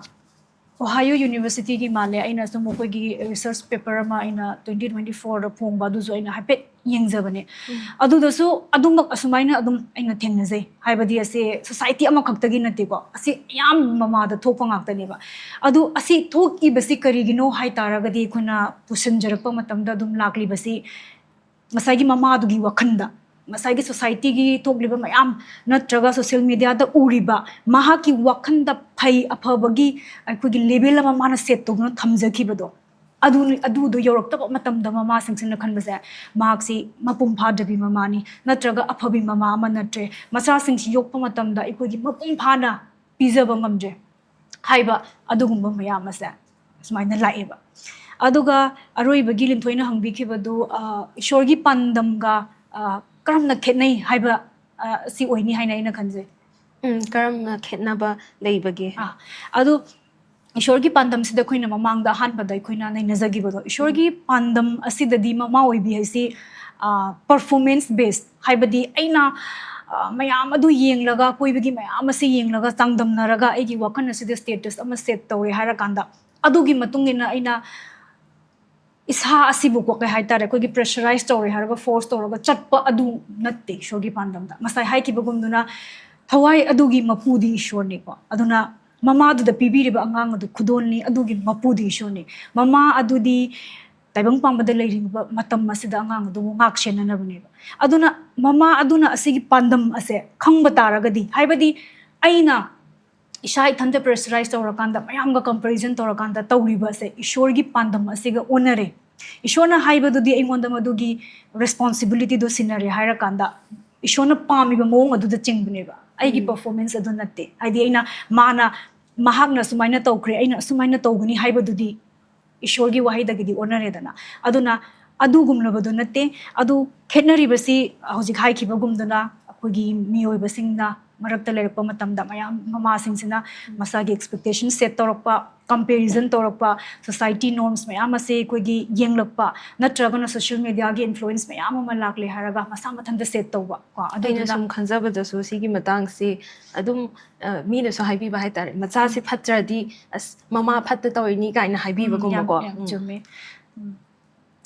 Ohio University ꯒꯤ ꯃꯥꯜꯂꯦ, ꯑꯩꯅ ꯁꯨꯝ ꯃꯈꯣꯏꯒꯤ research paper ꯑꯃ ꯑꯩꯅ twenty twenty four ꯗ ꯐꯣꯡꯕ, ꯑꯗꯨꯁꯨ ꯑꯩꯅ ꯍꯥꯏꯐꯦꯠ ꯌꯦꯡꯖꯕꯅꯦ꯫ ꯎꯝ꯫ ꯑꯗꯨꯗꯁꯨ ꯑꯗꯨꯃꯛ ꯑꯁꯨꯃꯥꯏꯅ ꯑꯗꯨꯝ ꯑꯩꯅ ꯊꯦꯡꯅꯖꯩ꯫ ꯍꯥꯏꯕꯗꯤ ꯑꯁꯤ society ꯑꯃꯈꯛꯇꯒꯤ ꯅꯠꯇꯦꯀꯣ, ꯑꯁꯤ ꯑꯌꯥꯝꯕ ꯃꯃꯥꯗ ꯊꯣꯛꯄ ꯉꯥꯛꯇꯅꯦꯕ꯫ ꯑꯗꯨ ꯑꯁꯤ ꯊꯣꯛꯏꯕꯁꯤ ꯀꯔꯤꯒꯤꯅꯣ ꯍꯥꯏ ꯇꯥꯔꯒꯗꯤ, ꯑꯩꯈꯣꯏꯅ ꯄꯨꯁꯤꯟꯖꯔꯛꯄ ꯃꯇꯝꯗ ꯑꯗꯨꯝ ꯂꯥꯛꯂꯤꯕꯁꯤ ꯉꯁꯥꯏꯒꯤ ꯃꯃꯥꯗꯨꯒꯤ ꯋꯥꯈꯜꯗ, ꯉꯁꯥꯏꯒꯤ society ꯒꯤ ꯊꯣꯛꯂꯤꯕ ꯃꯌꯥꯝ ꯅꯠꯇ꯭ꯔꯒ social media ꯗ ꯎꯔꯤꯕ ꯃꯍꯥꯛꯀꯤ ꯋꯥꯈꯜꯗ ꯐꯩ ꯑꯐꯕꯒꯤ ꯑꯩꯈꯣꯏꯒꯤ level ꯑꯃ ꯃꯥꯅ set ꯇꯧꯗꯨꯅ ꯊꯝꯖꯈꯤꯕꯗꯣ, ꯑꯗꯨ, ꯑꯗꯨꯗꯣ ꯌꯧꯔꯛꯇꯕ ꯃꯇꯝꯗ ꯃꯃꯥꯁꯤꯡꯁꯤꯅ ꯈꯟꯕꯁꯦ, ꯃꯍꯥꯛꯁꯤ ꯃꯄꯨꯡ ꯐꯥꯗ꯭ꯔꯕꯤ ꯃꯃꯥꯅꯤ, ꯅꯠꯇ꯭ꯔꯒ ꯑꯐꯕꯤ ꯃꯃꯥ ꯑꯃ ꯅꯠꯇ꯭ꯔꯦ, ꯃꯆꯥꯁꯤꯡꯁꯤ ꯌꯣꯛꯄ ꯃꯇꯝꯗ ꯑꯩꯈꯣꯏꯒꯤ ꯃꯄꯨꯡ ꯐꯥꯅ ꯄꯤꯖꯕ ꯉꯝꯗ꯭ꯔꯦ ꯍꯥꯏꯕ ꯑꯗꯨꯒꯨꯝꯕ ꯃꯌꯥꯝ ꯑꯁꯦ ꯁꯨꯃꯥꯏꯅ ꯂꯥꯛꯑꯦꯕ꯫ ꯑꯗꯨꯒ ꯑꯔꯣꯏꯕꯒꯤ ꯂꯤꯟꯊꯣꯏꯅ ꯍꯪꯕꯤꯈꯤꯕꯗꯨ, ꯑ, ꯏꯁꯣꯔꯒꯤ ꯄꯥꯟꯗꯝꯒ, ꯑ, ꯀꯔꯝꯅ ꯈꯦꯠꯅꯩ ꯍꯥꯏꯕ, ꯑ, ꯑꯁꯤ ꯑꯣꯏꯅꯤ ꯍꯥꯏꯅ ꯑꯩꯅ ꯈꯟꯖꯩ꯫ ꯎꯝ, ꯀꯔꯝꯅ ꯈꯦꯠꯅꯕ ꯂꯩꯕꯒꯦ? ꯑꯥ, ꯑꯗꯨ ꯏꯁꯣꯔꯒꯤ ꯄꯥꯟꯗꯝꯁꯤꯗ ꯑꯩꯈꯣꯏꯅ ꯃꯃꯥꯡꯗ ꯑꯍꯥꯟꯕꯗ ꯑꯩꯈꯣꯏꯅ ꯅꯩꯅꯖꯈꯤꯕꯗꯣ, ꯏꯁꯣꯔꯒꯤ ꯎꯝ꯫ ꯄꯥꯟꯗꯝ ꯑꯁꯤꯗꯗꯤ ꯃꯃꯥ ꯑꯣꯏꯕꯤ ꯍꯥꯏꯁꯤ, ꯑ, performance based, ꯍꯥꯏꯕꯗꯤ ꯑꯩꯅ, ꯑ, ꯃꯌꯥꯝ ꯑꯗꯨ ꯌꯦꯡꯂꯒ, ꯑꯀꯣꯏꯕꯒꯤ ꯃꯌꯥꯝ ꯑꯁꯤ ꯌꯦꯡꯂꯒ, ꯆꯥꯡꯗꯝꯅꯔꯒ ꯑꯩꯒꯤ ꯋꯥꯈꯜ ꯑꯁꯤꯗ status ꯑꯃ set ꯇꯧꯔꯦ ꯍꯥꯏꯔꯀꯥꯟꯗ, ꯑꯗꯨꯒꯤ ꯃꯇꯨꯡ ꯏꯟꯅ ꯑꯩꯅ ꯏꯁꯥ ꯑꯁꯤꯕꯨ ꯀꯣ, ꯀꯩ ꯍꯥꯏꯇꯥꯔꯦ, ꯑꯩꯈꯣꯏꯒꯤ pressurize ꯇꯧꯔꯦ ꯍꯥꯏꯔꯒ force ꯇꯧꯔꯒ ꯆꯠꯄ ꯑꯗꯨ ꯅꯠꯇꯦ ꯏꯁꯣꯔꯒꯤ ꯄꯥꯟꯗꯝꯗ꯫ ꯉꯁꯥꯏ ꯍꯥꯏꯈꯤꯕꯒꯨꯝꯗꯨꯅ ꯊꯋꯥꯏ ꯑꯗꯨꯒꯤ ꯃꯄꯨꯗꯤ ꯏꯁꯣꯔꯅꯤꯀꯣ꯫ ꯑꯗꯨꯅ ꯃꯃꯥꯗꯨꯗ ꯄꯤꯕꯤꯔꯤꯕ ꯑꯉꯥꯡ ꯑꯗꯨ ꯈꯨꯗꯣꯜꯅꯤ, ꯑꯗꯨꯒꯤ ꯃꯄꯨꯗꯤ ꯏꯁꯣꯔꯅꯤ꯫ ꯃꯃꯥ ꯑꯗꯨꯗꯤ ꯇꯥꯏꯕꯪ ꯄꯥꯟꯕꯗ ꯂꯩꯔꯤꯕ ꯃꯇꯝ ꯑꯁꯤꯗ ꯑꯉꯥꯡ ꯑꯗꯨꯕꯨ ꯉꯥꯛ ꯁꯦꯟꯅꯅꯕꯅꯦꯕ꯫ ꯑꯗꯨꯅ ꯃꯃꯥ ꯑꯗꯨꯅ ꯑꯁꯤꯒꯤ ꯄꯥꯟꯗꯝ ꯑꯁꯦ ꯈꯪꯕ ꯇꯥꯔꯒꯗꯤ, ꯍꯥꯏꯕꯗꯤ ꯑꯩꯅ ꯏꯁꯥ ꯏꯊꯟꯇ ꯄ꯭ꯔꯦꯁꯔꯥꯏꯁ ꯇꯧꯔꯀꯥꯟꯗ, ꯃꯌꯥꯝꯒ ꯀꯝꯄꯦꯔꯤꯖꯟ ꯇꯧꯔꯀꯥꯟꯗ ꯇꯧꯔꯤꯕ ꯑꯁꯦ ꯏꯁꯣꯔꯒꯤ ꯄꯥꯟꯗꯝ ꯑꯁꯤꯒ ꯑꯣꯟꯅꯔꯦ꯫ ꯏꯁꯣꯔꯅ ꯍꯥꯏꯕꯗꯨꯗꯤ ꯑꯩꯉꯣꯟꯗ ꯃꯗꯨꯒꯤ ꯔꯦꯁꯄꯣꯟꯁꯤꯕꯤꯂꯤꯇꯤꯗꯣ ꯁꯤꯟꯅꯔꯦ ꯍꯥꯏꯔꯀꯥꯟꯗ, ꯏꯁꯣꯔꯅ ꯄꯥꯝꯃꯤꯕ ꯃꯑꯣꯡ ꯑꯗꯨꯗ ꯆꯤꯡꯕꯅꯦꯕ꯫ ꯑꯩꯒꯤ ꯎꯝ꯫ ꯄꯔꯐꯣꯔꯃꯦꯟꯁ ꯑꯗꯨ ꯅꯠꯇꯦ꯫ ꯍꯥꯏꯗꯤ ꯑꯩꯅ, ꯃꯥꯅ, ꯃꯍꯥꯛꯅ ꯑꯁꯨꯃꯥꯏꯅ ꯇꯧꯈ꯭ꯔꯦ, ꯑꯩꯅ ꯑꯁꯨꯃꯥꯏꯅ ꯇꯧꯒꯅꯤ ꯍꯥꯏꯕꯗꯨꯗꯤ ꯏꯁꯣꯔꯒꯤ ꯋꯥꯍꯩꯗꯒꯤꯗꯤ ꯑꯣꯟꯅꯔꯦꯗꯅ꯫ ꯑꯗꯨꯅ ꯑꯗꯨꯒꯨꯝꯂꯕꯗꯨ ꯅꯠꯇꯦ꯫ ꯑꯗꯨ ꯈꯦꯠꯅꯔꯤꯕꯁꯤ ꯍꯧꯖꯤꯛ ꯍꯥꯏꯈꯤꯕꯒꯨꯝꯗꯨꯅ, ꯑꯩꯈꯣꯏꯒꯤ ꯃꯤꯑꯣꯏꯕꯁꯤꯡꯅ ꯃꯔꯛꯇ ꯂꯩꯔꯛꯄ ꯃꯇꯝꯗ, ꯃꯌꯥꯝ ꯃꯃꯥꯁꯤꯡꯁꯤꯅ ꯃꯁꯥꯒꯤ ꯑꯦꯛꯁꯄꯦꯛꯇꯦꯁꯟ ꯁꯦꯠ ꯇꯧꯔꯛꯄ, ꯀꯝꯄꯦꯔꯤꯖꯟ ꯇꯧꯔꯛꯄ, ꯁꯣꯁꯥꯏꯇꯤ ꯅꯣꯔꯝꯁ ꯃꯌꯥꯝ ꯑꯁꯦ ꯑꯩꯈꯣꯏꯒꯤ ꯌꯦꯡꯂꯛꯄ, ꯅꯠꯇ꯭ꯔꯒꯅ ꯁꯣꯁꯤꯌꯦꯜ ꯃꯦꯗꯤꯌꯥꯒꯤ ꯏꯟꯐ꯭ꯂꯨꯌꯦꯟꯁ ꯃꯌꯥꯝ ꯑꯃ ꯂꯥꯛꯂꯦ ꯍꯥꯏꯔꯒ ꯃꯁꯥ ꯃꯊꯟꯇ ꯁꯦꯠ ꯇꯧꯕ ꯀꯣ꯫ ꯑꯩꯅ ꯑꯗꯨꯗꯨꯅ ꯁꯨꯝ ꯈꯟꯖꯕꯗꯁꯨ ꯁꯤꯒꯤ ꯃꯇꯥꯡꯁꯤ ꯑꯗꯨꯝ, ꯑ, ꯃꯤꯅꯁꯨ ꯍꯥꯏꯕꯤꯕ ꯍꯥꯏꯇꯥꯔꯦ, "ꯃꯆꯥꯁꯤ ꯎꯝ꯫ ꯐꯠꯇ꯭ꯔꯗꯤ ꯑꯁ ꯃꯃꯥ ꯐꯠꯇ ꯇꯧꯔꯤꯅꯤ" ꯀꯥꯏꯅ ꯎꯝ, ꯌꯥꯝ, ꯍꯥꯏꯕꯤꯕꯒꯨꯝꯕꯀꯣ꯫ ꯌꯥꯝ ꯎꯝ꯫ ꯆꯨꯝꯃꯦ꯫ ꯎꯝ꯫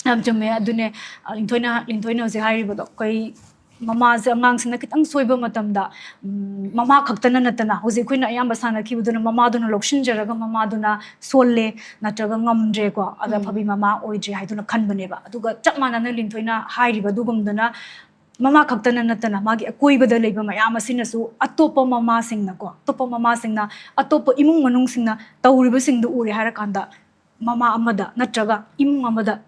ꯌꯥꯝ ꯆꯨꯝꯃꯦ꯫ ꯑꯗꯨꯅꯦ, ꯑ, ꯂꯤꯟꯊꯣꯏꯅ, ꯂꯤꯟꯊꯣꯏꯅ ꯍꯧꯖꯤꯛ ꯍꯥꯏꯔꯤꯕꯗꯣ, ꯑꯩꯈꯣꯏ ꯃꯃꯥꯁꯦ, ꯑꯉꯥꯡꯁꯤꯅ ꯈꯤꯇꯪ ꯁꯣꯏꯕ ꯃꯇꯝꯗ, ꯎꯝ, ꯃꯃꯥ ꯈꯛꯇꯅ ꯅꯠꯇꯅ, ꯍꯧꯖꯤꯛ ꯑꯩꯈꯣꯏꯅ ꯑꯌꯥꯝꯕ ꯁꯥꯟꯅꯈꯤꯕꯗꯨꯅ ꯃꯃꯥꯗꯨꯅ ꯂꯧꯁꯤꯟꯖꯔꯒ ꯃꯃꯥꯗꯨꯅ ꯁꯣꯜꯂꯦ ꯅꯠꯇ꯭ꯔꯒ ꯉꯝꯗ꯭ꯔꯦꯀꯣ, ꯑꯗ ꯎꯝ꯫ ꯑꯐꯕꯤ ꯃꯃꯥ ꯑꯣꯏꯗ꯭ꯔꯦ ꯍꯥꯏꯗꯨꯅ ꯈꯟꯕꯅꯦꯕ꯫ ꯑꯗꯨꯒ ꯆꯞ ꯃꯥꯟꯅꯅ ꯂꯤꯟꯊꯣꯏꯅ ꯍꯥꯏꯔꯤꯕ ꯑꯗꯨꯒꯨꯝꯗꯨꯅ ꯃꯃꯥ ꯈꯛꯇꯅ ꯅꯠꯇꯅ ꯃꯥꯒꯤ ꯑꯀꯣꯏꯕꯗ ꯂꯩꯕ ꯃꯌꯥꯝ ꯑꯁꯤꯅꯀꯣ, ꯑꯇꯣꯞꯄ ꯃꯃꯥꯁꯤꯡꯅ, ꯑꯇꯣꯞꯄ ꯏꯃꯨꯡ ꯃꯅꯨꯡꯁꯤꯡꯅ ꯇꯧꯔꯤꯕꯁꯤꯡꯗꯨ ꯎꯔꯦ ꯍꯥꯏꯔꯀꯥꯟꯗ, ꯃꯃꯥ ꯑꯃꯗ ꯅꯠꯇ꯭ꯔꯒ ꯏꯃꯨꯡ ꯑꯃꯗ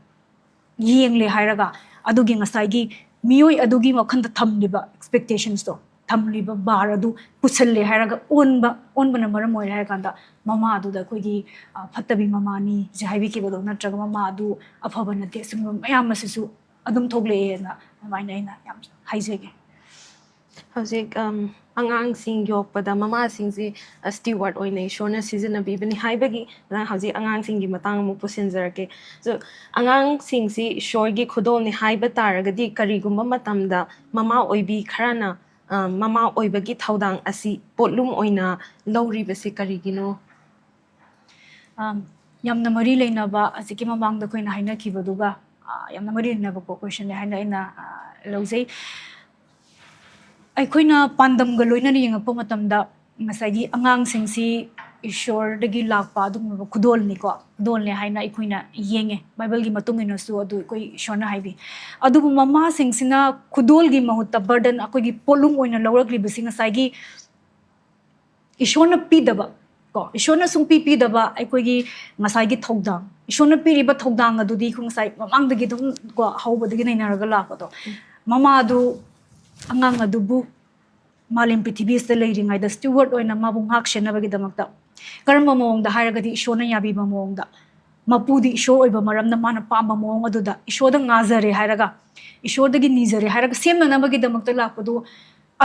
ꯌꯦꯡꯂꯦ ꯍꯥꯏꯔꯒ, ꯑꯗꯨꯒꯤ ꯉꯁꯥꯏꯒꯤ ꯃꯤꯑꯣꯏ ꯑꯗꯨꯒꯤ ꯋꯥꯈꯜꯗ ꯊꯝꯂꯤꯕ ꯑꯦꯛꯁꯄꯦꯛꯇꯦꯁꯟꯁꯇꯣ, ꯊꯝꯂꯤꯕ ꯕꯥꯔ ꯑꯗꯨ ꯄꯨꯁꯜꯂꯦ ꯍꯥꯏꯔꯒ ꯑꯣꯟꯕ, ꯑꯣꯟꯕꯅ ꯃꯔꯝ ꯑꯣꯏꯔꯦ ꯍꯥꯏꯔꯀꯥꯟꯗ, ꯃꯃꯥ ꯑꯗꯨꯗ ꯑꯩꯈꯣꯏꯒꯤ, ꯑ, ꯐꯠꯇꯕꯤ ꯃꯃꯥꯅꯤ ꯁꯦ ꯍꯥꯏꯕꯤꯈꯤꯕꯗꯣ, ꯅꯠꯇ꯭ꯔꯒ ꯃꯃꯥ ꯑꯗꯨ ꯑꯐꯕ ꯅꯠꯇꯦ, ꯑꯁꯤꯒꯨꯝꯕ ꯃꯌꯥꯝ ꯑꯁꯤꯁꯨ ꯑꯗꯨꯝ ꯊꯣꯛꯂꯛꯑꯦꯅ ꯑꯗꯨꯃꯥꯏꯅ ꯑꯩꯅ ꯌꯥꯝ ꯍꯥꯏꯖꯒꯦ꯫ ꯍꯧꯖꯤꯛ, ꯑꯝ, ꯑꯉꯥꯡꯁꯤꯡ ꯌꯣꯛꯄꯗ ꯃꯃꯥꯁꯤꯡꯁꯤ, ꯑ, ꯁ꯭ꯇꯤꯋꯥꯔꯗ ꯑꯣꯏꯅ ꯏꯁꯣꯔꯅ ꯁꯤꯖꯤꯟꯅꯕꯤꯕꯅꯤ ꯍꯥꯏꯕꯒꯤ, ꯑ, ꯍꯧꯖꯤꯛ ꯑꯉꯥꯡꯁꯤꯡꯒꯤ ꯃꯇꯥꯡ ꯑꯃꯨꯛ ꯄꯨꯁꯤꯟꯖꯔꯛꯀꯦ꯫ So, ꯑꯉꯥꯡꯁꯤꯡꯁꯤ ꯏꯁꯣꯔꯒꯤ ꯈꯨꯗꯣꯜꯅꯤ ꯍꯥꯏꯕ ꯇꯥꯔꯒꯗꯤ, ꯀꯔꯤꯒꯨꯝꯕ ꯃꯇꯝꯗ ꯃꯃꯥ ꯑꯣꯏꯕꯤ ꯈꯔꯅ, ꯑ, ꯃꯃꯥ ꯑꯣꯏꯕꯒꯤ ꯊꯧꯗꯥꯡ ꯑꯁꯤ ꯄꯣꯠꯂꯨꯝ ꯑꯣꯏꯅ ꯂꯧꯔꯤꯕꯁꯤ ꯀꯔꯤꯒꯤꯅꯣ? ꯑꯝ, ꯌꯥꯝꯅ ꯃꯔꯤ ꯂꯩꯅꯕ, ꯍꯧꯖꯤꯛꯀꯤ ꯃꯃꯥꯡꯗ ꯑꯩꯈꯣꯏꯅ ꯍꯥꯏꯅꯈꯤꯕꯗꯨꯒ, ꯑ, ꯌꯥꯝꯅ ꯃꯔꯤ ꯂꯩꯅꯕꯀꯣ ꯀꯣꯏꯁꯟꯅꯦ ꯍꯥꯏꯅ ꯑꯩꯅ, ꯑ, ꯂꯧꯖꯩ꯫ ꯑꯩꯈꯣꯏꯅ ꯄꯥꯟꯗꯝꯒ ꯂꯣꯏꯅꯅ ꯌꯦꯡꯉꯛꯄ ꯃꯇꯝꯗ, ꯉꯁꯥꯏꯒꯤ ꯑꯉꯥꯡꯁꯤꯡꯁꯤ ꯏꯁꯣꯔꯗꯒꯤ ꯂꯥꯛꯄ ꯑꯗꯨꯒꯨꯝꯂꯕ ꯈꯨꯗꯣꯜꯅꯤꯀꯣ, ꯈꯨꯗꯣꯜꯅꯦ ꯍꯥꯏꯅ ꯑꯩꯈꯣꯏꯅ ꯌꯦꯡꯉꯦ꯫ ꯕꯥꯏꯕꯜꯒꯤ ꯃꯇꯨꯡ ꯏꯟꯅꯁꯨ ꯑꯗꯨ ꯑꯩꯈꯣꯏ ꯏꯁꯣꯔꯅ ꯍꯥꯏꯕꯤ꯫ ꯑꯗꯨꯕꯨ ꯃꯃꯥꯁꯤꯡꯁꯤꯅ ꯈꯨꯗꯣꯜꯒꯤ ꯃꯍꯨꯠꯇ ꯕꯔꯗꯟ, ꯑꯩꯈꯣꯏꯒꯤ ꯄꯣꯠꯂꯨꯝ ꯑꯣꯏꯅ ꯂꯧꯔꯛꯂꯤꯕꯁꯤ ꯉꯁꯥꯏꯒꯤ ꯏꯁꯣꯔꯅ ꯄꯤꯗꯕ, ꯀꯣ, ꯏꯁꯣꯔꯅ ꯁꯨꯡꯄꯤ ꯄꯤꯗꯕ ꯑꯩꯈꯣꯏꯒꯤ ꯉꯁꯥꯏꯒꯤ ꯊꯧꯗꯥꯡ, ꯏꯁꯣꯔꯅ ꯄꯤꯔꯤꯕ ꯊꯧꯗꯥꯡ ꯑꯗꯨꯗꯤ ꯑꯩꯈꯣꯏ ꯉꯁꯥꯏ ꯃꯃꯥꯡꯗꯒꯤ ꯑꯗꯨꯝ, ꯀꯣ, ꯍꯧꯕꯗꯒꯤ ꯅꯩꯅꯔꯒ ꯂꯥꯛꯄꯗꯣ, ꯃꯃꯥꯗꯨ ꯑꯉꯥꯡ ꯑꯗꯨꯕꯨ ꯃꯥꯂꯦꯝ ꯄ꯭ꯔꯤꯊꯤꯕꯤ ꯑꯁꯤꯗ ꯂꯩꯔꯤꯉꯩꯗ steward ꯑꯣꯏꯅ ꯃꯥꯕꯨ ꯉꯥꯛ ꯁꯦꯟꯅꯕꯒꯤꯗꯃꯛꯇ ꯀꯔꯝꯕ ꯃꯑꯣꯡꯗ ꯍꯥꯏꯔꯒꯗꯤ ꯏꯁꯣꯔꯅ ꯌꯥꯕꯤꯕ ꯃꯑꯣꯡꯗ, ꯃꯄꯨꯗꯤ ꯏꯁꯣꯔ ꯑꯣꯏꯕ ꯃꯔꯝꯅ ꯃꯥꯅ ꯄꯥꯝꯕ ꯃꯑꯣꯡ ꯑꯗꯨꯗ ꯏꯁꯣꯔꯗ ꯉꯥꯖꯔꯦ ꯍꯥꯏꯔꯒ, ꯏꯁꯣꯔꯗꯒꯤ ꯅꯤꯖꯔꯦ ꯍꯥꯏꯔꯒ ꯁꯦꯝꯅꯅꯕꯒꯤꯗꯃꯛꯇ ꯂꯥꯛꯄꯗꯨ,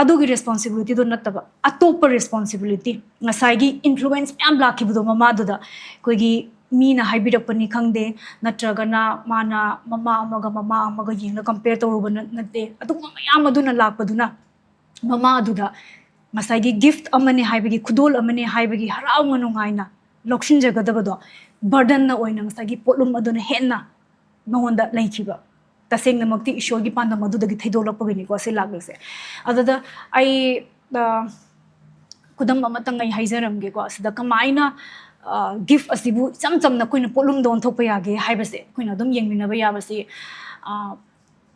ꯑꯗꯨꯒꯤ responsibilityꯗꯨ ꯅꯠꯇꯕ ꯑꯇꯣꯞꯄ responsibility, ꯉꯁꯥꯏꯒꯤ influence ꯃꯌꯥꯝ ꯂꯥꯛꯈꯤꯕꯗꯣ ꯃꯃꯥꯗꯨꯗ, ꯑꯩꯈꯣꯏꯒꯤ ꯃꯤꯅ ꯍꯥꯏꯕꯤꯔꯛꯄꯅꯤ ꯈꯪꯗꯦ, ꯅꯠꯇ꯭ꯔꯒꯅ ꯃꯥꯅ ꯃꯃꯥ ꯑꯃꯒ ꯃꯃꯥ ꯑꯃꯒ ꯌꯦꯡꯅ compare ꯇꯧꯔꯨꯕ ꯅ-, ꯅꯠꯇꯦ, ꯑꯗꯨꯒꯨꯝꯕ ꯃꯌꯥꯝ ꯑꯗꯨꯅ ꯂꯥꯛꯄꯗꯨꯅ ꯃꯃꯥ ꯑꯗꯨꯗ ꯉꯁꯥꯏꯒꯤ gift ꯑꯃꯅꯤ ꯍꯥꯏꯕꯒꯤ, ꯈꯨꯗꯣꯜ ꯑꯃꯅꯤ ꯍꯥꯏꯕꯒꯤ ꯍꯔꯥꯎꯅ ꯅꯨꯡꯉꯥꯏꯅ ꯂꯧꯁꯤꯟꯖꯒꯗꯕꯗꯣ burdenꯅ ꯑꯣꯏꯅ ꯉꯁꯥꯏꯒꯤ ꯄꯣꯠꯂꯨꯝ ꯑꯗꯨꯅ ꯍꯦꯟꯅ ꯃꯉꯣꯟꯗ ꯂꯩꯈꯤꯕ꯫ ꯇꯁꯦꯡꯅꯃꯛꯇꯤ ꯏꯁꯣꯔꯒꯤ ꯄꯥꯟꯗꯝ ꯑꯗꯨꯗꯒꯤ ꯊꯩꯗꯣꯛꯂꯛꯄꯒꯤꯅꯤꯀꯣ ꯁꯤ ꯂꯥꯛꯂꯤꯁꯦ꯫ ꯑꯗꯨꯗ ꯑꯩ, ꯑ, ꯈꯨꯗꯝ ꯑꯃꯇꯪ ꯑꯩ ꯍꯥꯏꯖꯔꯝꯒꯦꯀꯣ꯫ ꯑꯁꯤꯗ ꯀꯃꯥꯏꯅ, ꯑ, gift ꯑꯁꯤꯕꯨ ꯏꯆꯝ ꯆꯝꯅ ꯑꯩꯈꯣꯏꯅ ꯄꯣꯠꯂꯨꯝꯗ ꯑꯣꯟꯊꯣꯛꯄ ꯌꯥꯒꯦ ꯍꯥꯏꯕꯁꯦ ꯑꯩꯈꯣꯏꯅ ꯑꯗꯨꯝ ꯌꯦꯡꯃꯤꯟꯅꯕ ꯌꯥꯕꯁꯤ, ꯑ,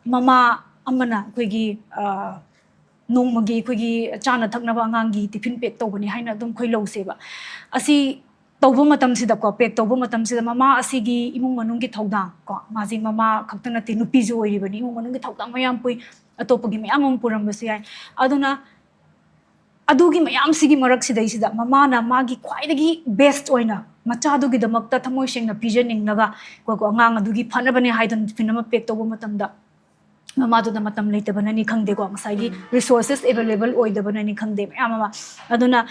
ꯃꯃꯥ ꯑꯃꯅ ꯑꯩꯈꯣꯏꯒꯤ, ꯑ, ꯅꯣꯡꯃꯒꯤ ꯑꯩꯈꯣꯏꯒꯤ ꯆꯥꯅ ꯊꯛꯅꯕ ꯑꯉꯥꯡꯒꯤ tiffin pack ꯇꯧꯕꯅꯤ ꯍꯥꯏꯅ ꯑꯗꯨꯝ ꯑꯩꯈꯣꯏ ꯂꯧꯁꯦꯕ꯫ ꯑꯁꯤ ꯇꯧꯕ ꯃꯇꯝꯁꯤꯗꯀꯣ, pack ꯇꯧꯕ ꯃꯇꯝꯁꯤꯗ ꯃꯃꯥ ꯑꯁꯤꯒꯤ ꯏꯃꯨꯡ ꯃꯅꯨꯡꯒꯤ ꯊꯧꯗꯥꯡ ꯀꯣ, ꯃꯥꯁꯤ ꯃꯃꯥ ꯈꯛꯇ ꯅꯠꯇꯦ, ꯅꯨꯄꯤꯁꯨ ꯑꯣꯏꯔꯤꯕꯅꯤ, ꯏꯃꯨꯡ ꯃꯅꯨꯡꯒꯤ ꯊꯧꯗꯥꯡ ꯃꯌꯥꯝ ꯄꯨꯏ, ꯑꯇꯣꯞꯄꯒꯤ ꯃꯌꯥꯝ ꯑꯃ ꯄꯨꯔꯝꯕꯁꯨ ꯌꯥꯏ꯫ ꯑꯗꯨꯅ ꯑꯗꯨꯒꯤ ꯃꯌꯥꯝꯁꯤꯒꯤ ꯃꯔꯛꯁꯤꯗꯩꯁꯤꯗ ꯃꯃꯥꯅ ꯃꯥꯒꯤ ꯈ꯭ꯋꯥꯏꯗꯒꯤ best ꯑꯣꯏꯅ ꯃꯆꯥꯗꯨꯒꯤꯗꯃꯛꯇ ꯊꯃꯣꯏ ꯁꯦꯡꯅ ꯄꯤꯖꯅꯤꯡꯂꯒ ꯀꯣ, ꯀꯣ, ꯑꯉꯥꯡ ꯑꯗꯨꯒꯤ ꯐꯅꯕꯅꯦ ꯍꯥꯏꯗꯨꯅ tiffin ꯑꯃ pack ꯇꯧꯕ ꯃꯇꯝꯗ ꯃꯃꯥꯗꯨꯗ ꯃꯇꯝ ꯂꯩꯇꯕꯅꯅꯤ ꯈꯪꯗꯦꯀꯣ, ꯉꯁꯥꯏꯒꯤ resources available ꯑꯣꯏꯗꯕꯅꯅꯤ ꯈꯪꯗꯦ, ꯃꯌꯥꯝ ꯑꯃ꯫ ꯑꯗꯨꯅ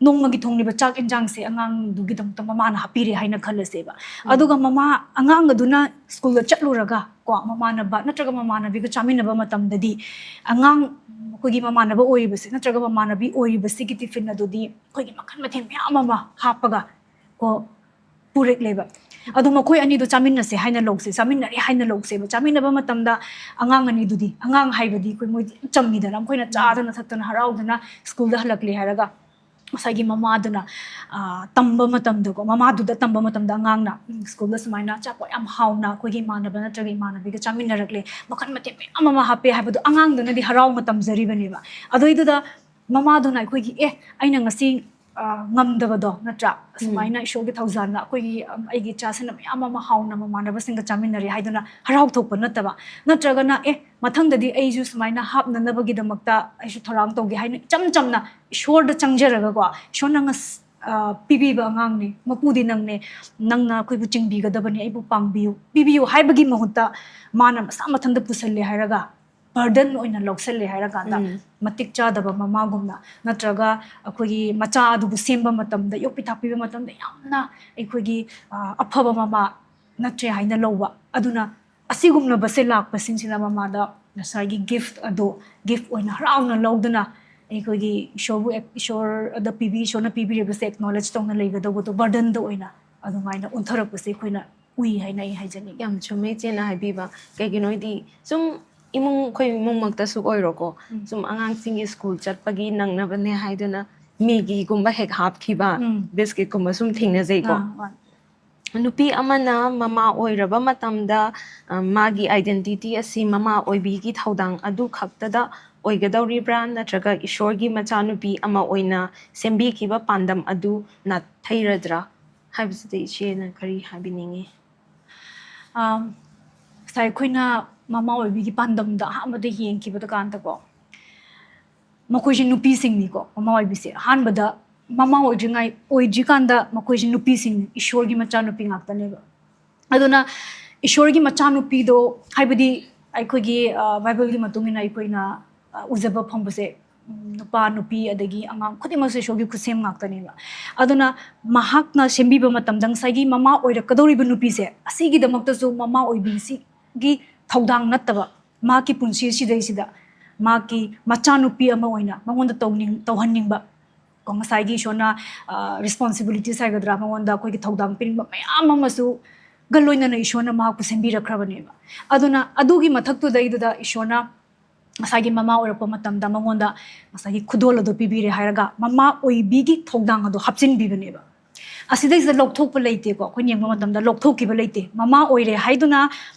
ꯅꯣꯡꯃꯒꯤ ꯊꯣꯡꯂꯤꯕ ꯆꯥꯛ ꯏꯟꯖꯥꯡꯁꯦ ꯑꯉꯥꯡꯗꯨꯒꯤꯗꯃꯛꯇ ꯃꯃꯥꯅ ꯍꯥꯞꯄꯤꯔꯦ ꯍꯥꯏꯅ ꯈꯜꯂꯁꯦꯕ꯫ ꯑꯗꯨꯒ ꯃꯃꯥ, ꯑꯉꯥꯡ ꯑꯗꯨꯅ schoolꯗ ꯆꯠꯂꯨꯔꯒ ꯀꯣ, ꯃꯃꯥꯟꯅꯕ ꯅꯠꯇ꯭ꯔꯒ ꯃꯃꯥꯟꯅꯕꯤꯒ ꯆꯥꯃꯤꯟꯅꯕ ꯃꯇꯝꯗꯗꯤ ꯑꯉꯥꯡ, ꯑꯩꯈꯣꯏꯒꯤ ꯃꯃꯥꯟꯅꯕ ꯑꯣꯏꯔꯤꯕꯁꯦ ꯅꯠꯇ꯭ꯔꯒ ꯃꯃꯥꯟꯅꯕꯤ ꯑꯣꯏꯔꯤꯕꯁꯤꯒꯤ tiffin ꯑꯗꯨꯗꯤ ꯑꯩꯈꯣꯏꯒꯤ ꯃꯈꯜ ꯃꯊꯦꯜ ꯃꯌꯥꯝ ꯑꯃ ꯍꯥꯞꯄꯒ ꯀꯣ ꯄꯨꯔꯛꯂꯦꯕ꯫ ꯑꯗꯨ ꯃꯈꯣꯏ ꯑꯅꯤꯗꯣ ꯆꯥꯃꯤꯟꯅꯁꯦ ꯍꯥꯏꯅ ꯂꯧꯁꯦ, ꯆꯥꯃꯤꯟꯅꯔꯦ ꯍꯥꯏꯅ ꯂꯧꯁꯦꯕ꯫ ꯆꯥꯃꯤꯟꯅꯕ ꯃꯇꯝꯗ ꯑꯉꯥꯡ ꯑꯅꯤꯗꯨꯗꯤ, ꯑꯉꯥꯡ ꯍꯥꯏꯕꯗꯤ ꯑꯩꯈꯣꯏ ꯃꯣꯏꯗꯤ ꯌꯥꯝ ꯆꯝꯃꯤꯗꯅ, ꯃꯈꯣꯏꯅ ꯆꯥꯗꯅ ꯊꯛꯇꯅ ꯍꯔꯥꯎꯗꯅ schoolꯗ ꯍꯜꯂꯛꯂꯦ ꯍꯥꯏꯔꯒ ꯉꯁꯥꯏꯒꯤ ꯃꯃꯥꯗꯨꯅ, ꯑ, ꯇꯝꯕ ꯃꯇꯝꯗꯀꯣ, ꯃꯃꯥꯗꯨꯗ ꯇꯝꯕ ꯃꯇꯝꯗ ꯑꯉꯥꯡꯅ, ꯎꯝ, schoolꯗ ꯁꯨꯃꯥꯏꯅ ꯑꯆꯥꯄꯣꯠ ꯌꯥꯝ ꯍꯥꯎꯅ ꯑꯩꯈꯣꯏꯒꯤ ꯏꯃꯥꯟꯅꯕ ꯅꯠꯇ꯭ꯔꯒ ꯏꯃꯥꯟꯅꯕꯤꯒ ꯆꯥꯃꯤꯟꯅꯔꯛꯂꯦ, ꯃꯈꯜ ꯃꯊꯦꯜ ꯃꯌꯥꯝ ꯑꯃ ꯍꯥꯞꯄꯦ ꯍꯥꯏꯕꯗꯣ ꯑꯉꯥꯡꯗꯨꯅꯗꯤ ꯍꯔꯥꯎꯅ ꯇꯝꯖꯔꯤꯕꯅꯦꯕ꯫ ꯑꯗꯨꯏꯗꯨꯗ ꯃꯃꯥꯗꯨꯅ ꯑꯩꯈꯣꯏꯒꯤ, "ꯑꯦ, ꯑꯩꯅ ꯉꯁꯤ, ꯑ, ꯉꯝꯗꯕꯗꯣ, ꯅꯠꯇ꯭ꯔꯥ? ꯁꯨꯃꯥꯏꯅ ꯏꯁꯣꯔꯒꯤ ꯊꯧꯖꯥꯜꯅ ꯑꯩꯈꯣꯏꯒꯤ, ꯑꯝ, ꯑꯩꯒꯤ ꯏꯆꯥꯁꯤꯅ ꯃꯌꯥꯝ ꯑꯃ ꯍꯥꯎꯅ ꯃꯃꯥꯟꯅꯕꯁꯤꯡꯒ ꯆꯥꯃꯤꯟꯅꯔꯦ" ꯍꯥꯏꯗꯨꯅ ꯍꯔꯥꯎ ꯊꯣꯛꯄ ꯅꯠꯇꯕ, ꯅꯠꯇ꯭ꯔꯒꯅ, "ꯑꯦ, ꯃꯊꯪꯗꯗꯤ ꯑꯩꯁꯨ ꯁꯨꯃꯥꯏꯅ ꯍꯥꯞꯅꯅꯕꯒꯤꯗꯃꯛꯇ ꯑꯩꯁꯨ ꯊꯧꯔꯥꯡ ꯇꯧꯒꯦ" ꯍꯥꯏꯅ ꯏꯆꯝ ꯆꯝꯅ ꯏꯁꯣꯔꯗ ꯆꯪꯖꯔꯒꯀꯣ, "ꯏꯁꯣꯔꯅ ꯉꯁ-, ꯑ, ꯄꯤꯕꯤꯕ ꯑꯉꯥꯡꯅꯤ, ꯃꯄꯨꯗꯤ ꯅꯪꯅꯦ, ꯅꯪꯅ ꯑꯩꯈꯣꯏꯕꯨ ꯆꯤꯡꯕꯤꯒꯗꯕꯅꯤ, ꯑꯩꯕꯨ ꯄꯥꯡꯕꯤꯌꯨ, ꯄꯤꯕꯤꯌꯨ" ꯍꯥꯏꯕꯒꯤ ꯃꯍꯨꯠꯇ ꯃꯥꯅ ꯃꯁꯥ ꯃꯊꯟꯇ ꯄꯨꯁꯜꯂꯦ ꯍꯥꯏꯔꯒ, ꯕꯔꯗꯟ ꯑꯣꯏꯅ ꯂꯧꯁꯜꯂꯦ ꯍꯥꯏꯔꯀꯥꯟꯗ, ꯎꯝ꯫ ꯃꯇꯤꯛ ꯆꯥꯗꯕ ꯃꯃꯥꯒꯨꯝꯅ, ꯅꯠꯇ꯭ꯔꯒ ꯑꯩꯈꯣꯏꯒꯤ ꯃꯆꯥ ꯑꯗꯨꯕꯨ ꯁꯦꯝꯕ ꯃꯇꯝꯗ, ꯌꯣꯛꯄꯤ ꯊꯥꯛꯄꯤꯕ ꯃꯇꯝꯗ ꯌꯥꯝꯅ ꯑꯩꯈꯣꯏꯒꯤ, ꯑ, ꯑꯐꯕ ꯃꯃꯥ ꯅꯠꯇ꯭ꯔꯦ ꯍꯥꯏꯅ ꯂꯧꯕ꯫ ꯑꯗꯨꯅ ꯑꯁꯤꯒꯨꯝꯂꯕꯁꯦ ꯂꯥꯛꯄꯁꯤꯡꯁꯤꯅ ꯃꯃꯥꯗ ꯉꯁꯥꯏꯒꯤ ꯒꯤꯐ ꯑꯗꯣ ꯒꯤꯐ ꯑꯣꯏꯅ ꯍꯔꯥꯎꯅ ꯂꯧꯗꯨꯅ, ꯑꯩꯈꯣꯏꯒꯤ ꯏꯁꯣꯔꯕꯨ ꯑꯦꯛ-, ꯏꯁꯣꯔꯗ ꯄꯤꯕꯤ-, ꯏꯁꯣꯔꯅ ꯄꯤꯕꯤꯔꯤꯕꯁꯦ ꯑꯦꯛꯅꯣꯂꯦꯖ ꯇꯧꯅ ꯂꯩꯒꯗꯧꯕꯗꯣ ꯕꯔꯗꯟꯗ ꯑꯣꯏꯅ ꯑꯗꯨꯃꯥꯏꯅ ꯑꯣꯟꯊꯔꯛꯄꯁꯦ ꯑꯩꯈꯣꯏꯅ ꯎꯏ ꯍꯥꯏꯅ ꯑꯩ ꯍꯥꯏꯖꯅꯤꯡꯉꯤ꯫ ꯌꯥꯝ ꯆꯨꯝꯃꯦ ꯏꯆꯦꯅ ꯍꯥꯏꯕꯤꯕ꯫ ꯀꯩꯒꯤꯅꯣ ꯍꯥꯏꯗꯤ ꯁꯨꯝ ꯏꯃꯨꯡ, ꯑꯩꯈꯣꯏ ꯏꯃꯨꯡꯃꯛꯇꯁꯨ ꯑꯣꯏꯔꯣꯀꯣ, ꯎꯝ꯫ ꯁꯨꯝ ꯑꯉꯥꯡꯁꯤꯡꯒꯤ ꯁ꯭ꯀꯨꯜ ꯆꯠꯄꯒꯤ ꯅꯪꯅꯕꯅꯦ ꯍꯥꯏꯗꯨꯅ ꯃꯦꯒꯤꯒꯨꯝꯕ ꯍꯦꯛ ꯍꯥꯞꯈꯤꯕ, ꯎꯝ꯫ ꯕꯤꯁꯀꯤꯠꯀꯨꯝꯕ ꯁꯨꯝ ꯊꯦꯡꯅꯖꯩꯀꯣ꯫ ꯑꯥ, ꯍꯣꯏ꯫ ꯅꯨꯄꯤ ꯑꯃꯅ ꯃꯃꯥ ꯑꯣꯏꯔꯕ ꯃꯇꯝꯗ, ꯑ, ꯃꯥꯒꯤ ꯑꯥꯏꯗꯦꯟꯇꯤꯇꯤ ꯑꯁꯤ ꯃꯃꯥ ꯑꯣꯏꯕꯤꯒꯤ ꯊꯧꯗꯥꯡ ꯑꯗꯨ ꯈꯛꯇꯗ ꯑꯣꯏꯒꯗꯧꯔꯤꯕ꯭ꯔꯥ, ꯅꯠꯇ꯭ꯔꯒ ꯏꯁꯣꯔꯒꯤ ꯃꯆꯥꯅꯨꯄꯤ ꯑꯃ ꯑꯣꯏꯅ ꯁꯦꯝꯕꯤꯈꯤꯕ ꯄꯥꯟꯗꯝ ꯑꯗꯨ ꯅꯥꯊꯩꯔꯗ꯭ꯔꯥ ꯍꯥꯏꯕꯁꯤꯗ ꯏꯆꯦꯅ ꯀꯔꯤ ꯍꯥꯏꯕꯤꯅꯤꯡꯉꯤ? ꯑꯝ, ꯉꯁꯥꯏ ꯑꯩꯈꯣꯏꯅ ꯃꯃꯥ ꯑꯣꯏꯕꯤꯒꯤ ꯄꯥꯟꯗꯝꯗ ꯑꯍꯥꯟꯕꯗ ꯌꯦꯡꯈꯤꯕꯗ ꯀꯥꯟꯗꯀꯣ, ꯃꯈꯣꯏꯁꯦ ꯅꯨꯄꯤꯁꯤꯡꯅꯤꯀꯣ, ꯃꯃꯥ ꯑꯣꯏꯕꯤꯁꯦ꯫ ꯑꯍꯥꯟꯕꯗ ꯃꯃꯥ ꯑꯣꯏꯗ꯭ꯔꯤꯉꯥꯏ, ꯑꯣꯏꯗ꯭ꯔꯤꯀꯥꯟꯗ ꯃꯈꯣꯏꯁꯦ ꯅꯨꯄꯤꯁꯤꯡ, ꯏꯁꯣꯔꯒꯤ ꯃꯆꯥꯅꯨꯄꯤ ꯉꯥꯛꯇꯅꯦꯕ꯫ ꯑꯗꯨꯅ ꯏꯁꯣꯔꯒꯤ ꯃꯆꯥꯅꯨꯄꯤꯗꯣ, ꯍꯥꯏꯕꯗꯤ ꯑꯩꯈꯣꯏꯒꯤ, ꯑ, ꯕꯥꯏꯕꯜꯒꯤ ꯃꯇꯨꯡ ꯏꯟꯅ ꯑꯩꯈꯣꯏꯅ, ꯑ, ꯎꯖꯕ ꯐꯪꯕꯁꯦ, ꯎꯝ, ꯅꯨꯄꯥ, ꯅꯨꯄꯤ, ꯑꯗꯒꯤ ꯑꯉꯥꯡ ꯈꯨꯗꯤꯡꯃꯛꯁꯦ ꯏꯁꯣꯔꯒꯤ ꯈꯨꯠꯁꯦꯝ ꯉꯥꯛꯇꯅꯦꯕ꯫ ꯑꯗꯨꯅ ꯃꯍꯥꯛꯅ ꯁꯦꯝꯕꯤꯕ ꯃꯇꯝꯗ ꯉꯁꯥꯏꯒꯤ ꯃꯃꯥ ꯑꯣꯏꯔꯛꯀꯗꯧꯔꯤꯕ ꯅꯨꯄꯤꯁꯦ, ꯑꯁꯤꯒꯤꯗꯃꯛꯇꯁꯨ ꯃꯃꯥ ꯑꯣꯏꯕꯤꯁꯤꯒꯤ ꯊꯧꯗꯥꯡ ꯅꯠꯇꯕ, ꯃꯍꯥꯛꯀꯤ ꯄꯨꯟꯁꯤꯁꯤꯗꯩꯁꯤꯗ ꯃꯍꯥꯛꯀꯤ ꯃꯆꯥꯅꯨꯄꯤ ꯑꯃ ꯑꯣꯏꯅ ꯃꯉꯣꯟꯗ ꯇꯧꯅꯤꯡ-, ꯇꯧꯍꯟꯅꯤꯡꯕ, ꯀꯣ, ꯉꯁꯥꯏꯒꯤ ꯏꯁꯣꯔꯅ, ꯑ, ꯔꯦꯁꯄꯣꯟꯁꯤꯕꯤꯂꯤꯇꯤꯁ ꯍꯥꯏꯒꯗ꯭ꯔꯥ, ꯃꯉꯣꯟꯗ ꯑꯩꯈꯣꯏꯒꯤ ꯊꯧꯗꯥꯡ ꯄꯤꯅꯤꯡꯕ ꯃꯌꯥꯝ ꯑꯃꯁꯨ ꯒ ꯂꯣꯏꯅꯅ ꯏꯁꯣꯔꯅ ꯃꯍꯥꯛꯄꯨ ꯁꯦꯝꯕꯤꯔꯛꯈ꯭ꯔꯕꯅꯦꯕ꯫ ꯑꯗꯨꯅ ꯑꯗꯨꯒꯤ ꯃꯊꯛꯇꯨꯗꯩꯗꯨꯗ ꯏꯁꯣꯔꯅ ꯉꯁꯥꯏꯒꯤ ꯃꯃꯥ ꯑꯣꯏꯔꯛꯄ ꯃꯇꯝꯗ ꯃꯉꯣꯟꯗ ꯉꯁꯥꯏꯒꯤ ꯈꯨꯗꯣꯜ ꯑꯗꯨ ꯄꯤꯕꯤꯔꯦ ꯍꯥꯏꯔꯒ ꯃꯃꯥ ꯑꯣꯏꯕꯤꯒꯤ ꯊꯧꯗꯥꯡ ꯑꯗꯨ ꯍꯥꯞꯆꯤꯟꯕꯤꯕꯅꯦꯕ꯫ ꯑꯁꯤꯗꯩꯁꯤꯗ ꯂꯧꯊꯣꯛꯄ ꯂꯩꯇꯦꯀꯣ, ꯑꯩꯈꯣꯏꯅ ꯌꯦꯡꯕ ꯃꯇꯝꯗ ꯂꯧꯊꯣꯛꯈꯤꯕ ꯂꯩꯇꯦ꯫ ꯃꯃꯥ ꯑꯣꯏꯔꯦ ꯍꯥꯏꯗꯨꯅ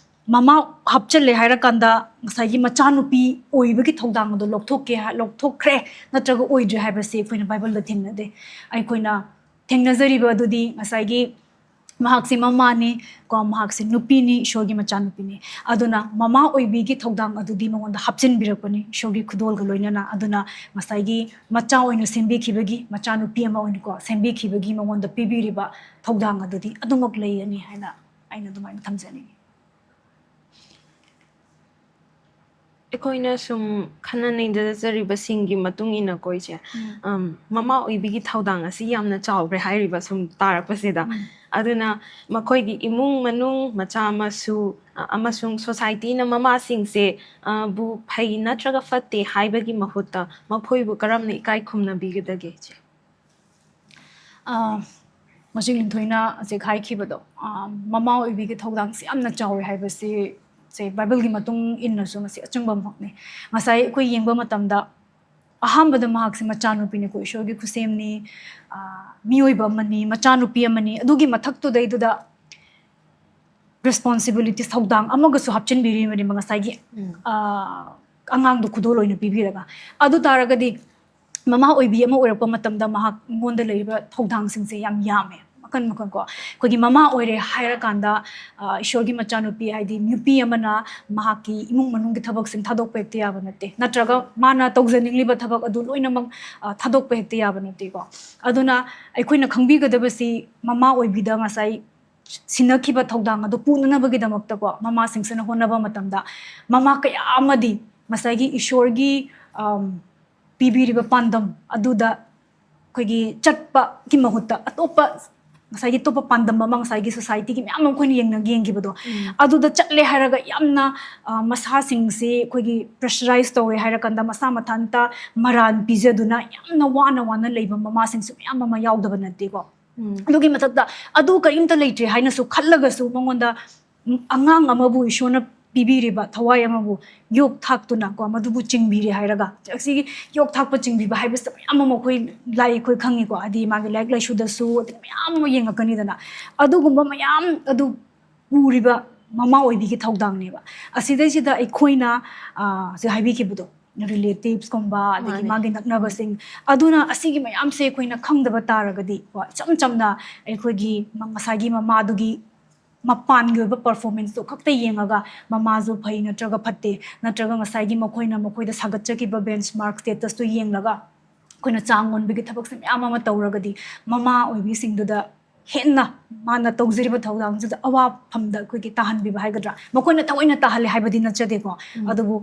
ꯃꯃꯥ ꯍꯥꯞꯆꯤꯜꯂꯦ ꯍꯥꯏꯔꯀꯥꯟꯗ ꯉꯁꯥꯏꯒꯤ ꯃꯆꯥꯅꯨꯄꯤ ꯑꯣꯏꯕꯒꯤ ꯊꯧꯗꯥꯡ ꯑꯗꯣ ꯂꯧꯊꯣꯛꯀꯦ ꯍꯥꯏ- ꯂꯧꯊꯣꯛꯈ꯭ꯔꯦ ꯅꯠꯇ꯭ꯔꯒ ꯑꯣꯏꯗ꯭ꯔꯦ ꯍꯥꯏꯕꯁꯤ ꯑꯩꯈꯣꯏꯅ ꯕꯥꯏꯕꯜꯗ ꯊꯦꯡꯅꯗꯦ꯫ ꯑꯩꯈꯣꯏꯅ ꯊꯦꯡꯅꯖꯔꯤꯕ ꯑꯗꯨꯗꯤ ꯉꯁꯥꯏꯒꯤ ꯃꯍꯥꯛꯁꯤ ꯃꯃꯥꯅꯤ, ꯀꯣ, ꯃꯍꯥꯛꯁꯤ ꯅꯨꯄꯤꯅꯤ, ꯏꯁꯣꯔꯒꯤ ꯃꯆꯥꯅꯨꯄꯤꯅꯤ꯫ ꯑꯗꯨꯅ ꯃꯃꯥ ꯑꯣꯏꯕꯤꯒꯤ ꯊꯧꯗꯥꯡ ꯑꯗꯨꯗꯤ ꯃꯉꯣꯟꯗ ꯍꯥꯞꯆꯤꯟꯕꯤꯔꯛꯄꯅꯤ, ꯏꯁꯣꯔꯒꯤ ꯈꯨꯗꯣꯜꯒ ꯂꯣꯏꯅꯅ꯫ ꯑꯗꯨꯅ ꯉꯁꯥꯏꯒꯤ ꯃꯆꯥ ꯑꯣꯏꯅ ꯁꯦꯝꯕꯤꯈꯤꯕꯒꯤ, ꯃꯆꯥꯅꯨꯄꯤ ꯑꯃ ꯑꯣꯏꯅꯀꯣ ꯁꯦꯝꯕꯤꯈꯤꯕꯒꯤ ꯃꯉꯣꯟꯗ ꯄꯤꯕꯤꯔꯤꯕ ꯊꯧꯗꯥꯡ ꯑꯗꯨꯗꯤ ꯑꯗꯨꯃꯛ ꯂꯩꯒꯅꯤ ꯍꯥꯏꯅ ꯑꯩꯅ ꯑꯗꯨꯃꯥꯏꯅ ꯊꯝꯖꯅꯤꯡꯉꯤ꯫ ꯑꯩꯈꯣꯏꯅ ꯁꯨꯝ ꯈꯟꯅ ꯅꯩꯅꯖꯔꯤꯕꯁꯤꯡꯒꯤ ꯃꯇꯨꯡ ꯏꯟꯅꯀꯣ, ꯏꯆꯦ, ꯎꯝ, ꯃꯃꯥ ꯑꯣꯏꯕꯤꯒꯤ ꯊꯧꯗꯥꯡ ꯑꯁꯤ ꯌꯥꯝꯅ ꯆꯥꯎꯈ꯭ꯔꯦ ꯍꯥꯏꯔꯤꯕ ꯁꯨꯝ ꯇꯥꯔꯛꯄꯁꯤꯗ꯫ ꯎꯝ꯫ ꯑꯗꯨꯅ ꯃꯈꯣꯏꯒꯤ ꯏꯃꯨꯡ ꯃꯅꯨꯡ, ꯃꯆꯥ ꯃꯁꯨ, ꯑ, ꯑꯃꯁꯨꯡ ꯁꯣꯁꯥꯏꯇꯤꯅ ꯃꯃꯥꯁꯤꯡꯁꯦ, ꯑ, ꯕꯨ ꯐꯩ ꯅꯠꯇ꯭ꯔꯒ ꯐꯠꯇꯦ ꯍꯥꯏꯕꯒꯤ ꯃꯍꯨꯠꯇ ꯃꯈꯣꯏꯕꯨ ꯀꯔꯝꯅ ꯏꯀꯥꯏ ꯈꯨꯝꯅꯕꯤꯒꯗꯒꯦ, ꯏꯆꯦ? ꯑ, ꯃꯁꯤ ꯂꯤꯟꯊꯣꯏꯅ ꯍꯧꯖꯤꯛ ꯍꯥꯏꯈꯤꯕꯗꯣ, ꯑ, ꯃꯃꯥ ꯑꯣꯏꯕꯤꯒꯤ ꯊꯧꯗꯥꯡꯁꯤ ꯌꯥꯝꯅ ꯆꯥꯎꯋꯦ ꯍꯥꯏꯕꯁꯤ, ꯁꯦ, ꯕꯥꯏꯕꯜꯒꯤ ꯃꯇꯨꯡ ꯏꯟꯅꯁꯨ ꯃꯁꯤ ꯑꯆꯨꯝꯕ ꯑꯃꯈꯛꯅꯤ꯫ ꯉꯁꯥꯏ ꯑꯩꯈꯣꯏ ꯌꯦꯡꯕ ꯃꯇꯝꯗ ꯑꯍꯥꯟꯕꯗ ꯃꯍꯥꯛꯁꯤ ꯃꯆꯥꯅꯨꯄꯤꯅꯤꯀꯣ, ꯏꯁꯣꯔꯒꯤ ꯈꯨꯠꯁꯦꯝꯅꯤ, ꯑ, ꯃꯤꯑꯣꯏꯕ ꯑꯃꯅꯤ, ꯃꯆꯥꯅꯨꯄꯤ ꯑꯃꯅꯤ꯫ ꯑꯗꯨꯒꯤ ꯃꯊꯛꯇꯨꯗꯩꯗꯨꯗ responsibilities, ꯊꯧꯗꯥꯡ ꯑꯃꯒꯁꯨ ꯍꯥꯞꯆꯤꯟꯕꯤꯔꯤꯕꯅꯦꯕ ꯉꯁꯥꯏꯒꯤ, ꯎꯝ, ꯑ, ꯑꯉꯥꯡꯗꯣ ꯈꯨꯗꯣꯜ ꯑꯣꯏꯅ ꯄꯤꯕꯤꯔꯒ꯫ ꯑꯗꯨ ꯇꯥꯔꯒꯗꯤ ꯃꯃꯥ ꯑꯣꯏꯕꯤ ꯑꯃ ꯑꯣꯏꯔꯛꯄ ꯃꯇꯝꯗ ꯃꯍꯥꯛꯉꯣꯟꯗ ꯂꯩꯔꯤꯕ ꯊꯧꯗꯥꯡꯁꯤꯡꯁꯦ ꯌꯥꯝ ꯌꯥꯝꯃꯦ, ꯃꯈꯜ ꯃꯈꯜ ꯀꯣ꯫ ꯑꯩꯈꯣꯏꯒꯤ ꯃꯃꯥ ꯑꯣꯏꯔꯦ ꯍꯥꯏꯔꯀꯥꯟꯗ, ꯑ, ꯏꯁꯣꯔꯒꯤ ꯃꯆꯥꯅꯨꯄꯤ, ꯍꯥꯏꯗꯤ ꯅꯨꯄꯤ ꯑꯃꯅ ꯃꯍꯥꯛꯀꯤ ꯏꯃꯨꯡ ꯃꯅꯨꯡꯒꯤ ꯊꯕꯛꯁꯤꯡ ꯊꯥꯗꯣꯛꯄ ꯍꯦꯛꯇ ꯌꯥꯕ ꯅꯠꯇꯦ, ꯅꯠꯇ꯭ꯔꯒ ꯃꯥꯅ ꯇꯧꯖꯅꯤꯡꯂꯤꯕ ꯊꯕꯛ ꯑꯗꯨ ꯂꯣꯏꯅꯃꯛ, ꯑ, ꯊꯥꯗꯣꯛꯄ ꯍꯦꯛꯇ ꯌꯥꯕ ꯅꯠꯇꯦꯀꯣ꯫ ꯑꯗꯨꯅ ꯑꯩꯈꯣꯏꯅ ꯈꯪꯕꯤꯒꯗꯕꯁꯤ ꯃꯃꯥ ꯑꯣꯏꯕꯤꯗ ꯉꯁꯥꯏ ꯁꯤꯟꯅꯈꯤꯕ ꯊꯧꯗꯥꯡ ꯑꯗꯨ ꯄꯨꯅꯅꯕꯒꯤꯗꯃꯛꯇꯀꯣ ꯃꯃꯥꯁꯤꯡꯁꯤꯅ ꯍꯣꯠꯅꯕ ꯃꯇꯝꯗ ꯃꯃꯥ ꯀꯌꯥ ꯑꯃꯗꯤ ꯉꯁꯥꯏꯒꯤ ꯏꯁꯣꯔꯒꯤ, ꯑꯝ, ꯄꯤꯕꯤꯔꯤꯕ ꯄꯥꯟꯗꯝ ꯑꯗꯨꯗ ꯑꯩꯈꯣꯏꯒꯤ ꯆꯠꯄꯒꯤ ꯃꯍꯨꯠꯇ ꯑꯇꯣꯞꯄ, ꯉꯁꯥꯏꯒꯤ ꯑꯇꯣꯞꯄ ꯄꯥꯟꯗꯝ ꯑꯃ, ꯉꯁꯥꯏꯒꯤ ꯁꯣꯁꯥꯏꯇꯤꯒꯤ ꯃꯌꯥꯝ ꯑꯃ ꯑꯩꯈꯣꯏꯅ ꯌꯦꯡꯅ-, ꯌꯦꯡꯈꯤꯕꯗꯣ, ꯎꯝ, ꯑꯗꯨꯗ ꯆꯠꯂꯦ ꯍꯥꯏꯔꯒ ꯌꯥꯝꯅ, ꯑ, ꯃꯁꯥꯁꯤꯡꯁꯤ ꯑꯩꯈꯣꯏꯒꯤ pressurize ꯇꯧꯔꯦ ꯍꯥꯏꯔꯀꯥꯟꯗ ꯃꯁꯥ ꯃꯊꯟꯇ ꯃꯔꯥꯟ ꯄꯤꯖꯗꯨꯅ ꯌꯥꯝꯅ ꯋꯥꯅ ꯋꯥꯅ ꯂꯩꯕ ꯃꯃꯥꯁꯤꯡꯁꯨ ꯃꯌꯥꯝ ꯑꯃ ꯌꯥꯎꯗꯕ ꯅꯠꯇꯦꯀꯣ꯫ ꯎꯝ꯫ ꯑꯗꯨꯒꯤ ꯃꯊꯛꯇ ꯑꯗꯨ ꯀꯔꯤꯝꯇ ꯂꯩꯇ꯭ꯔꯦ ꯍꯥꯏꯅꯁꯨ ꯈꯜꯂꯒꯁꯨ ꯃꯉꯣꯟꯗ, ꯎꯝ, ꯑꯉꯥꯡ ꯑꯃꯕꯨ ꯏꯁꯣꯔꯅ ꯄꯤꯕꯤꯔꯤꯕ ꯊꯋꯥꯏ ꯑꯃꯕꯨ ꯌꯣꯛ ꯊꯥꯛꯇꯨꯅ ꯀꯣ ꯃꯗꯨꯕꯨ ꯆꯤꯡꯕꯤꯔꯦ ꯍꯥꯏꯔꯒ, ꯑꯁꯤꯒꯤ ꯌꯣꯛ ꯊꯥꯛꯄ ꯆꯤꯡꯕꯤꯕ ꯍꯥꯏꯕꯁꯤꯗ ꯃꯌꯥꯝ ꯑꯃ ꯑꯩꯈꯣꯏ ꯂꯥꯏ ꯑꯩꯈꯣꯏ ꯈꯪꯉꯤꯀꯣ, ꯍꯥꯏꯗꯤ ꯃꯥꯒꯤ ꯂꯥꯏꯔꯤꯛ ꯂꯥꯏꯁꯨꯗꯁꯨ ꯑꯗꯒꯤ ꯃꯌꯥꯝ ꯑꯃ ꯌꯦꯡꯉꯛꯀꯅꯤꯗꯅ꯫ ꯑꯗꯨꯒꯨꯝꯕ ꯃꯌꯥꯝ ꯑꯗꯨ ꯎꯔꯤꯕ ꯃꯃꯥ ꯑꯣꯏꯕꯤꯒꯤ ꯊꯧꯗꯥꯡꯅꯦꯕ꯫ ꯑꯁꯤꯗꯩꯁꯤꯗ ꯑꯩꯈꯣꯏꯅ, ꯑ, ꯍꯧꯖꯤꯛ ꯍꯥꯏꯕꯤꯈꯤꯕꯗꯣ, relatives ꯀꯨꯝꯕ, ꯑꯗꯒꯤ ꯃꯥꯅꯦ꯫ ꯃꯥꯒꯤ ꯅꯛꯅꯕꯁꯤꯡ, ꯑꯗꯨꯅ ꯑꯁꯤꯒꯤ ꯃꯌꯥꯝꯁꯦ ꯑꯩꯈꯣꯏꯅ ꯈꯪꯗꯕ ꯇꯥꯔꯒꯗꯤ, ꯀꯣ, ꯏꯆꯝ ꯆꯝꯅ ꯑꯩꯈꯣꯏꯒꯤ ꯃ-, ꯉꯁꯥꯏꯒꯤ ꯃꯃꯥꯗꯨꯒꯤ ꯃꯄꯥꯟꯒꯤ ꯑꯣꯏꯕ performanceꯇꯣ ꯈꯛꯇ ꯌꯦꯡꯉꯒ ꯃꯃꯥꯁꯨ ꯐꯩ ꯅꯠꯇ꯭ꯔꯒ ꯐꯠꯇꯦ, ꯅꯠꯇ꯭ꯔꯒ ꯉꯁꯥꯏꯒꯤ ꯃꯈꯣꯏꯅ ꯃꯈꯣꯏꯗ ꯁꯥꯒꯠꯆꯈꯤꯕ benchmark statusꯇꯣ ꯌꯦꯡꯂꯒ ꯑꯩꯈꯣꯏꯅ ꯆꯥꯡ ꯑꯣꯟꯕꯒꯤ ꯊꯕꯛꯁꯦ ꯃꯌꯥꯝ ꯑꯃ ꯇꯧꯔꯒꯗꯤ, ꯃꯃꯥ ꯑꯣꯏꯕꯤꯁꯤꯡꯗꯨꯗ ꯍꯦꯟꯅ ꯃꯥꯅ ꯇꯧꯖꯔꯤꯕ ꯊꯧꯗꯥꯡꯁꯤꯗ ꯑꯋꯥꯐꯝꯗ ꯑꯩꯈꯣꯏꯒꯤ ꯇꯥꯍꯟꯕꯤꯕ ꯍꯥꯏꯒꯗ꯭ꯔꯥ, ꯃꯈꯣꯏꯅ ꯊꯑꯣꯏꯅ ꯇꯥꯍꯜꯂꯦ ꯍꯥꯏꯕꯗꯤ ꯅꯠꯆꯗꯦꯀꯣ, ꯑꯗꯨꯕꯨ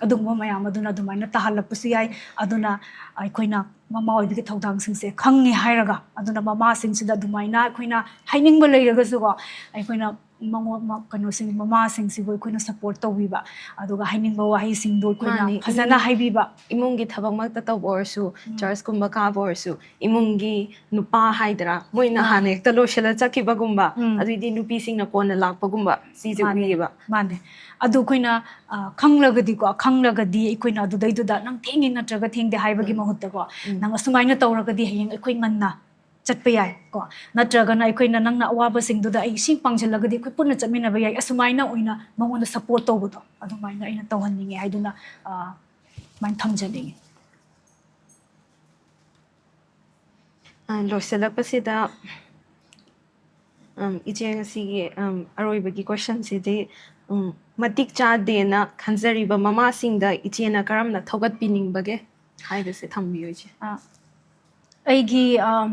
ꯑꯗꯨꯒꯨꯝꯕ ꯃꯌꯥꯝ ꯑꯗꯨꯅ ꯑꯗꯨꯃꯥꯏꯅ ꯇꯥꯍꯜꯂꯛꯄꯁꯨ ꯌꯥꯏ꯫ ꯑꯗꯨꯅ ꯑꯩꯈꯣꯏꯅ ꯃꯃꯥ ꯑꯣꯏꯕꯒꯤ ꯊꯧꯗꯥꯡꯁꯤꯡꯁꯦ ꯈꯪꯉꯦ ꯍꯥꯏꯔꯒ, ꯑꯗꯨꯅ ꯃꯃꯥꯁꯤꯡꯁꯤꯗ ꯑꯗꯨꯃꯥꯏꯅ ꯑꯩꯈꯣꯏꯅ ꯍꯥꯏꯅꯤꯡꯕ ꯂꯩꯔꯒꯁꯨꯀꯣ, ꯑꯩꯈꯣꯏꯅ ꯃꯉꯣ-, ꯃ-, ꯀꯩꯅꯣꯁꯤꯡ, ꯃꯃꯥꯁꯤꯡꯁꯤꯕꯨ ꯑꯩꯈꯣꯏꯅ support ꯇꯧꯕꯤꯕ, ꯑꯗꯨꯒ ꯍꯥꯏꯅꯤꯡꯕ ꯋꯥꯍꯩꯁꯤꯡꯗꯣ ꯑꯩꯈꯣꯏꯅ ꯃꯥꯅꯦ, ꯐꯖꯅ ꯏꯃꯨꯡ- ꯍꯥꯏꯕꯤꯕ꯫ ꯏꯃꯨꯡꯒꯤ ꯊꯕꯛꯃꯛꯇ ꯇꯧꯕ ꯑꯣꯏꯔꯁꯨ, churchꯀꯨꯝꯕ ꯀꯥꯕ ꯑꯣꯏꯔꯁꯨ, ꯏꯃꯨꯡꯒꯤ ꯅꯨꯄꯥ ꯍꯥꯏꯗ꯭ꯔꯥ, ꯃꯣꯏꯅ ꯃꯥꯅꯦ꯫ ꯍꯥꯟꯅ ꯍꯦꯛꯇ ꯂꯣꯏꯁꯤꯜꯂ ꯆꯠꯈꯤꯕꯒꯨꯝꯕ, ꯎꯝ꯫ ꯑꯗꯨꯏꯗꯤ ꯅꯨꯄꯤꯁꯤꯡꯅ ꯀꯣꯟꯅ ꯂꯥꯛꯄꯒꯨꯝꯕ, ꯁꯤꯁꯦ ꯃꯥꯅꯦ꯫ ꯎꯏꯌꯦꯕ꯫ ꯃꯥꯅꯦ꯫ ꯑꯗꯨ ꯑꯩꯈꯣꯏꯅ, ꯑ, ꯈꯪꯂꯒꯗꯤꯀꯣ, ꯈꯪꯂꯒꯗꯤ ꯑꯩꯈꯣꯏꯅ ꯑꯗꯨꯗꯩꯗꯨꯗ "ꯅꯪ ꯊꯦꯡꯉꯤ ꯅꯠꯇ꯭ꯔꯒ ꯊꯦꯡꯗꯦ" ꯍꯥꯏꯕꯒꯤ ꯃꯍꯨꯠꯇꯀꯣ, "ꯅꯪ ꯑꯁꯨꯃꯥꯏꯅ ꯇꯧꯔꯒꯗꯤ ꯍꯌꯦꯡ ꯑꯩꯈꯣꯏ ꯉꯟꯅ ꯆꯠꯄ ꯌꯥꯏ" ꯀꯣ, ꯅꯠꯇ꯭ꯔꯒꯅ ꯑꯩꯈꯣꯏꯅ "ꯅꯪꯅ ꯑꯋꯥꯕꯁꯤꯡꯗꯨꯗ ꯑꯩ ꯁꯤ ꯄꯥꯡꯁꯤꯜꯂꯒꯗꯤ ꯑꯩꯈꯣꯏ ꯄꯨꯟꯅ ꯆꯠꯃꯤꯟꯅꯕ ꯌꯥꯏ", ꯑꯁꯨꯃꯥꯏꯅ ꯑꯣꯏꯅ ꯃꯉꯣꯟꯗ support ꯇꯧꯕꯗꯣ ꯑꯗꯨꯃꯥꯏꯅ ꯑꯩꯅ ꯇꯧꯍꯟꯅꯤꯡꯉꯦ ꯍꯥꯏꯗꯨꯅ, ꯑ, ꯑꯗꯨꯃꯥꯏꯅ ꯊꯝꯖꯅꯤꯡꯉꯤ꯫ ꯑ, ꯂꯣꯏꯁꯤꯜꯂꯛꯄꯁꯤꯗ, ꯎꯝ, ꯏꯆꯦ, ꯉꯁꯤꯒꯤ, ꯎꯝ, ꯑꯔꯣꯏꯕꯒꯤ questionꯁꯤꯗꯤ, ꯎꯝ, ꯃꯇꯤꯛ ꯆꯥꯗꯦꯅ ꯈꯟꯖꯔꯤꯕ ꯃꯃꯥꯁꯤꯡꯗ ꯏꯆꯦꯅ ꯀꯔꯝꯅ ꯊꯧꯒꯠꯄꯤꯅꯤꯡꯕꯒꯦ ꯍꯥꯏꯕꯁꯦ ꯊꯝꯕꯤꯌꯨ, ꯏꯆꯦ꯫ ꯑ, ꯑꯩꯒꯤ, ꯑ,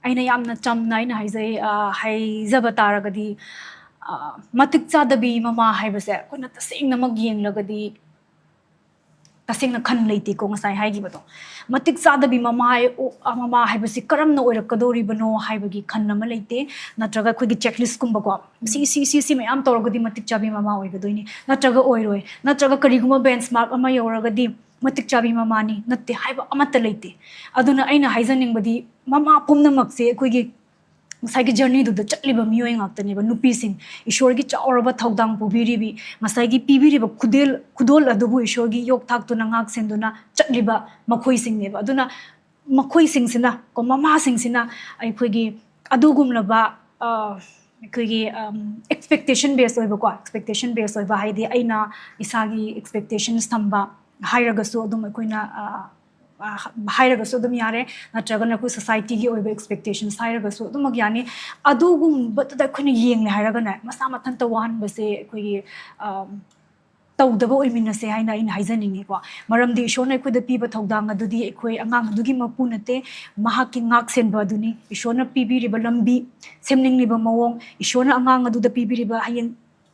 ꯑꯩꯅ ꯌꯥꯝꯅ ꯆꯝꯅ ꯑꯩꯅ ꯍꯥꯏꯖꯩ, ꯑ, ꯍꯥꯏꯖꯕ ꯇꯥꯔꯒꯗꯤ, ꯑ, ꯃꯇꯤꯛ ꯆꯥꯗꯕꯤ ꯃꯃꯥ ꯍꯥꯏꯕꯁꯦ ꯑꯩꯈꯣꯏꯅ ꯇꯁꯦꯡꯅꯃꯛ ꯌꯦꯡꯂꯒꯗꯤ ꯇꯁꯦꯡꯅ ꯈꯟ ꯂꯩꯇꯦꯀꯣ, ꯉꯁꯥꯏ ꯍꯥꯏꯈꯤꯕꯗꯣ꯫ ꯃꯇꯤꯛ ꯆꯥꯗꯕꯤ ꯃꯃꯥ ꯍꯥꯏ-, ꯑꯣ, ꯑ, ꯃꯃꯥ ꯍꯥꯏꯕꯁꯤ ꯀꯔꯝꯅ ꯑꯣꯏꯔꯛꯀꯗꯧꯔꯤꯕꯅꯣ ꯍꯥꯏꯕꯒꯤ ꯈꯟ ꯑꯃ ꯂꯩꯇꯦ꯫ ꯅꯠꯇ꯭ꯔꯒ ꯑꯩꯈꯣꯏꯒꯤ checklistꯀꯨꯝꯕꯀꯣ, ꯁꯤ, ꯁꯤ, ꯁꯤ, ꯁꯤ ꯃꯌꯥꯝ ꯇꯧꯔꯒꯗꯤ ꯃꯇꯤꯛ ꯆꯥꯕꯤ ꯃꯃꯥ ꯑꯣꯏꯒꯗꯣꯏꯅꯤ, ꯅꯠꯇ꯭ꯔꯒ ꯑꯣꯏꯔꯣꯏ, ꯅꯠꯇ꯭ꯔꯒ ꯀꯔꯤꯒꯨꯝꯕ benchmark ꯑꯃ ꯌꯧꯔꯒꯗꯤ ꯃꯇꯤꯛ ꯆꯥꯕꯤ ꯃꯃꯥꯅꯤ, ꯅꯠꯇꯦ ꯍꯥꯏꯕ ꯑꯃꯠꯇ ꯂꯩꯇꯦ꯫ ꯑꯗꯨꯅ ꯑꯩꯅ ꯍꯥꯏꯖꯅꯤꯡꯕꯗꯤ, ꯃꯃꯥ ꯄꯨꯝꯅꯃꯛꯁꯦ ꯑꯩꯈꯣꯏꯒꯤ ꯉꯁꯥꯏꯒꯤ journeyꯗꯨꯗ ꯆꯠꯂꯤꯕ ꯃꯤꯑꯣꯏ ꯉꯥꯛꯇꯅꯦꯕ꯫ ꯅꯨꯄꯤꯁꯤꯡ, ꯏꯁꯣꯔꯒꯤ ꯆꯥꯎꯔꯕ ꯊꯧꯗꯥꯡ ꯄꯨꯕꯤꯔꯤꯕꯤ, ꯉꯁꯥꯏꯒꯤ ꯄꯤꯕꯤꯔꯤꯕ ꯈꯨꯗꯦꯜ-, ꯈꯨꯗꯣꯜ ꯑꯗꯨꯕꯨ ꯏꯁꯣꯔꯒꯤ ꯌꯣꯛ ꯊꯥꯛꯇꯨꯅ ꯉꯥꯛ ꯁꯦꯟꯗꯨꯅ ꯆꯠꯂꯤꯕ ꯃꯈꯣꯏꯁꯤꯡꯅꯦꯕ꯫ ꯑꯗꯨꯅ ꯃꯈꯣꯏꯁꯤꯡꯁꯤꯅ ꯀꯣ, ꯃꯃꯥꯁꯤꯡꯁꯤꯅ ꯑꯩꯈꯣꯏꯒꯤ ꯑꯗꯨꯒꯨꯝꯂꯕ, ꯑ, ꯑꯩꯈꯣꯏꯒꯤ ꯑꯦꯛꯁꯄꯦꯛꯇꯦꯁꯟ ꯕꯦꯁ ꯑꯣꯏꯕꯀꯣ, ꯑꯦꯛꯁꯄꯦꯛꯇꯦꯁꯟ ꯕꯦꯁ ꯑꯣꯏꯕ ꯍꯥꯏꯗꯤ ꯑꯩꯅ ꯏꯁꯥꯒꯤ ꯑꯦꯛꯁꯄꯦꯛꯇꯦꯁꯟꯁ ꯊꯝꯕ ꯍꯥꯏꯔꯒꯁꯨ ꯑꯗꯨꯝ ꯑꯩꯈꯣꯏꯅ ꯑ, ꯑ, ꯍꯥꯏꯔꯒꯁꯨ ꯑꯗꯨꯝ ꯌꯥꯔꯦ, ꯅꯠꯇ꯭ꯔꯒꯅ ꯑꯩꯈꯣꯏ ꯁꯣꯁꯥꯏꯇꯤꯒꯤ ꯑꯣꯏꯕ ꯑꯦꯛꯁꯄꯦꯛꯇꯦꯁꯟꯁ ꯍꯥꯏꯔꯒꯁꯨ ꯑꯗꯨꯃꯛ ꯌꯥꯅꯤ꯫ ꯑꯗꯨꯒꯨꯝꯕꯗꯨꯗ ꯑꯩꯈꯣꯏꯅ ꯌꯦꯡꯂꯦ ꯍꯥꯏꯔꯒꯅꯦ, ꯃꯁꯥ ꯃꯊꯟꯇ ꯋꯥꯍꯟꯕꯁꯦ ꯑꯩꯈꯣꯏꯒꯤ ꯑ, ꯇꯧꯗꯕ ꯑꯣꯏꯃꯤꯟꯅꯁꯦ ꯍꯥꯏꯅ ꯑꯩꯅ ꯍꯥꯏꯖꯅꯤꯡꯉꯤꯀꯣ꯫ ꯃꯔꯝꯗꯤ ꯏꯁꯣꯔꯅ ꯑꯩꯈꯣꯏꯗ ꯄꯤꯕ ꯊꯧꯗꯥꯡ ꯑꯗꯨꯗꯤ ꯑꯩꯈꯣꯏ ꯑꯉꯥꯡ ꯑꯗꯨꯒꯤ ꯃꯄꯨ ꯅꯠꯇꯦ, ꯃꯍꯥꯛꯀꯤ ꯉꯥꯛ ꯁꯦꯟꯕ ꯑꯗꯨꯅꯤ꯫ ꯏꯁꯣꯔꯅ ꯄꯤꯕꯤꯔꯤꯕ ꯂꯝꯕꯤ, ꯁꯦꯝꯅꯤꯡꯂꯤꯕ ꯃꯑꯣꯡ, ꯏꯁꯣꯔꯅ ꯑꯉꯥꯡ ꯑꯗꯨꯗ ꯄꯤꯕꯤꯔꯤꯕ ꯍꯌꯦꯡ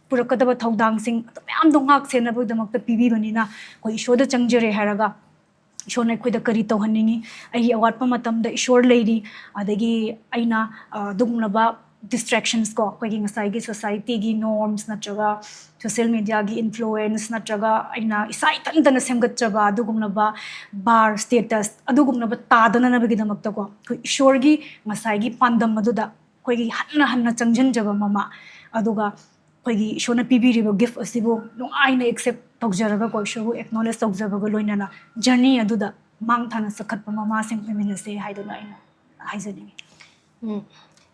ꯄꯨꯔꯛꯀꯗꯕ ꯊꯧꯗꯥꯡꯁꯤꯡ ꯑꯗꯨ ꯃꯌꯥꯝꯗꯣ ꯉꯥꯛ ꯁꯦꯟꯅꯕꯒꯤꯗꯃꯛꯇ ꯄꯤꯕꯤꯕꯅꯤꯅ ꯑꯩꯈꯣꯏ ꯏꯁꯣꯔꯗ ꯆꯪꯖꯔꯦ ꯍꯥꯏꯔꯒ ꯏꯁꯣꯔꯅ ꯑꯩꯈꯣꯏꯗ ꯀꯔꯤ ꯇꯧꯍꯟꯅꯤꯡꯉꯤ, ꯑꯩꯒꯤ ꯑꯋꯥꯠꯄ ꯃꯇꯝꯗ ꯏꯁꯣꯔ ꯂꯩꯔꯤ, ꯑꯗꯒꯤ ꯑꯩꯅ ꯑ, ꯑꯗꯨꯒꯨꯝꯂꯕ ꯗꯤꯁꯇ꯭ꯔꯦꯛꯁꯟꯁ ꯀꯣ, ꯑꯩꯈꯣꯏꯒꯤ ꯉꯁꯥꯏꯒꯤ ꯁꯣꯁꯥꯏꯇꯤꯒꯤ ꯅꯣꯔꯝꯁ ꯅꯠꯇ꯭ꯔꯒ ꯁꯣꯁꯤꯌꯦꯜ ꯃꯦꯗꯤꯌꯥꯒꯤ ꯏꯟꯐ꯭ꯂꯨꯋꯦꯟꯁ ꯅꯠꯇ꯭ꯔꯒ ꯑꯩꯅ ꯏꯁꯥ ꯏꯊꯟꯇꯅ ꯁꯦꯝꯒꯠꯆꯕ ꯑꯗꯨꯒꯨꯝꯂꯕ ꯕꯥꯔ ꯁ꯭ꯇꯦꯇꯁ ꯑꯗꯨꯒꯨꯝꯂꯕ ꯇꯥꯗꯅꯅꯕꯒꯤꯗꯃꯛꯇꯀꯣ, ꯑꯩꯈꯣꯏ ꯏꯁꯣꯔꯒꯤ ꯉꯁꯥꯏꯒꯤ ꯄꯥꯟꯗꯝ ꯑꯗꯨꯗ ꯑꯩꯈꯣꯏꯒꯤ ꯍꯟꯅ ꯍꯟꯅ ꯆꯪꯁꯤꯟꯖꯕ ꯃꯃꯥ, ꯑꯗꯨꯒ ꯑꯩꯈꯣꯏꯒꯤ ꯏꯁꯣꯔꯅ ꯄꯤꯕꯤꯔꯤꯕ ꯒꯤꯐ ꯑꯁꯤꯕꯨ ꯅꯨꯡꯉꯥꯏꯅ ꯑꯦꯛꯁꯦꯞ ꯇꯧꯖꯔꯒꯀꯣ, ꯏꯁꯣꯔꯕꯨ ꯑꯦꯛꯅꯣꯂꯦꯖ ꯇꯧꯖꯕꯒ ꯂꯣꯏꯅꯅ ꯖꯔꯅꯤ ꯑꯗꯨꯗ ꯃꯥꯡ ꯊꯥꯅ ꯆꯠꯈꯠꯄ ꯃꯃꯥꯁꯤꯡ ꯑꯣꯏꯃꯤꯟꯅꯁꯦ ꯍꯥꯏꯗꯨꯅ ꯑꯩꯅ ꯍꯥꯏꯖꯅꯤꯡꯉꯤ꯫ ꯎꯝ,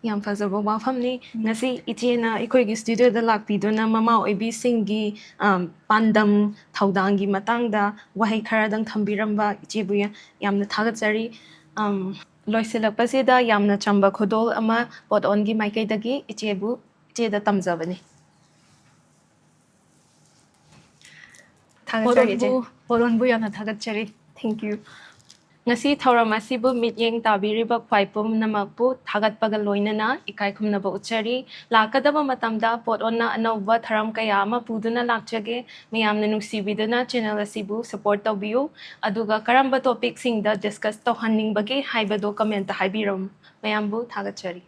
ꯌꯥꯝ ꯐꯖꯕ ꯋꯥꯐꯝꯅꯤ꯫ ꯉꯁꯤ ꯏꯆꯦꯅ ꯑꯩꯈꯣꯏꯒꯤ ꯁ꯭ꯇꯨꯗꯤꯑꯣꯗ ꯂꯥꯛꯄꯤꯗꯨꯅ ꯃꯃꯥ ꯑꯣꯏꯕꯤꯁꯤꯡꯒꯤ ꯑꯝ, ꯄꯥꯟꯗꯝ ꯊꯧꯗꯥꯡꯒꯤ ꯃꯇꯥꯡꯗ ꯋꯥꯍꯩ ꯈꯔꯗꯪ ꯊꯝꯕꯤꯔꯝꯕ ꯏꯆꯦꯕꯨ ꯌꯥ- ꯌꯥꯝꯅ ꯊꯥꯒꯠꯆꯔꯤ꯫ ꯑꯝ, ꯂꯣꯏꯁꯤꯜꯂꯛꯄꯁꯤꯗ ꯌꯥꯝꯅ ꯆꯝꯕ ꯈꯨꯗꯣꯜ ꯑꯃ ꯄꯣꯠ ꯑꯣꯟꯒꯤ ꯃꯥꯏꯀꯩꯗꯒꯤ ꯏꯆꯦꯕꯨ ꯏꯆꯦꯗ ꯇꯝꯖꯕꯅꯤ꯫ ꯊꯥꯒꯠꯆꯔꯤ ꯏꯆꯦ꯫ ꯄꯣꯠ ꯑꯣꯟꯕꯨ ꯌꯥꯝꯅ ꯊꯥꯒꯠꯆꯔꯤ꯫ Thank you. ꯉꯁꯤ ꯊꯧꯔꯝ ꯑꯁꯤꯕꯨ ꯃꯤꯠꯌꯦꯡ ꯇꯥꯕꯤꯔꯤꯕ ꯈ꯭ꯋꯥꯏ ꯄꯨꯝꯅꯃꯛꯄꯨ ꯊꯥꯒꯠꯄꯒ ꯂꯣꯏꯅꯅ ꯏꯀꯥꯏ ꯈꯨꯝꯅꯕ ꯎꯠꯆꯔꯤ꯫ ꯂꯥꯛꯀꯗꯕ ꯃꯇꯝꯗ ꯄꯣꯠ ꯑꯣꯟꯅ ꯑꯅꯧꯕ ꯊꯧꯔꯝ ꯀꯌꯥ ꯑꯃ ꯄꯨꯗꯨꯅ ꯂꯥꯛꯆꯒꯦ꯫ ꯃꯌꯥꯝꯅ ꯅꯨꯡꯁꯤꯕꯤꯗꯨꯅ ꯆꯦꯅꯦꯜ ꯑꯁꯤꯕꯨ ꯁꯄꯣꯔꯠ ꯇꯧꯕꯤꯌꯨ꯫ ꯑꯗꯨꯒ ꯀꯔꯝꯕ ꯇꯣꯄꯤꯛꯁꯤꯡꯗ ꯗꯤꯁꯀꯁ ꯇꯧꯍꯟꯅꯤꯡꯕꯒꯦ ꯍꯥꯏꯕꯗꯣ ꯀꯃꯦꯟꯇ ꯍꯥꯏꯕꯤꯔꯝꯃꯨ꯫ ꯃꯌꯥꯝꯕꯨ ꯊꯥꯒꯠꯆꯔꯤ꯫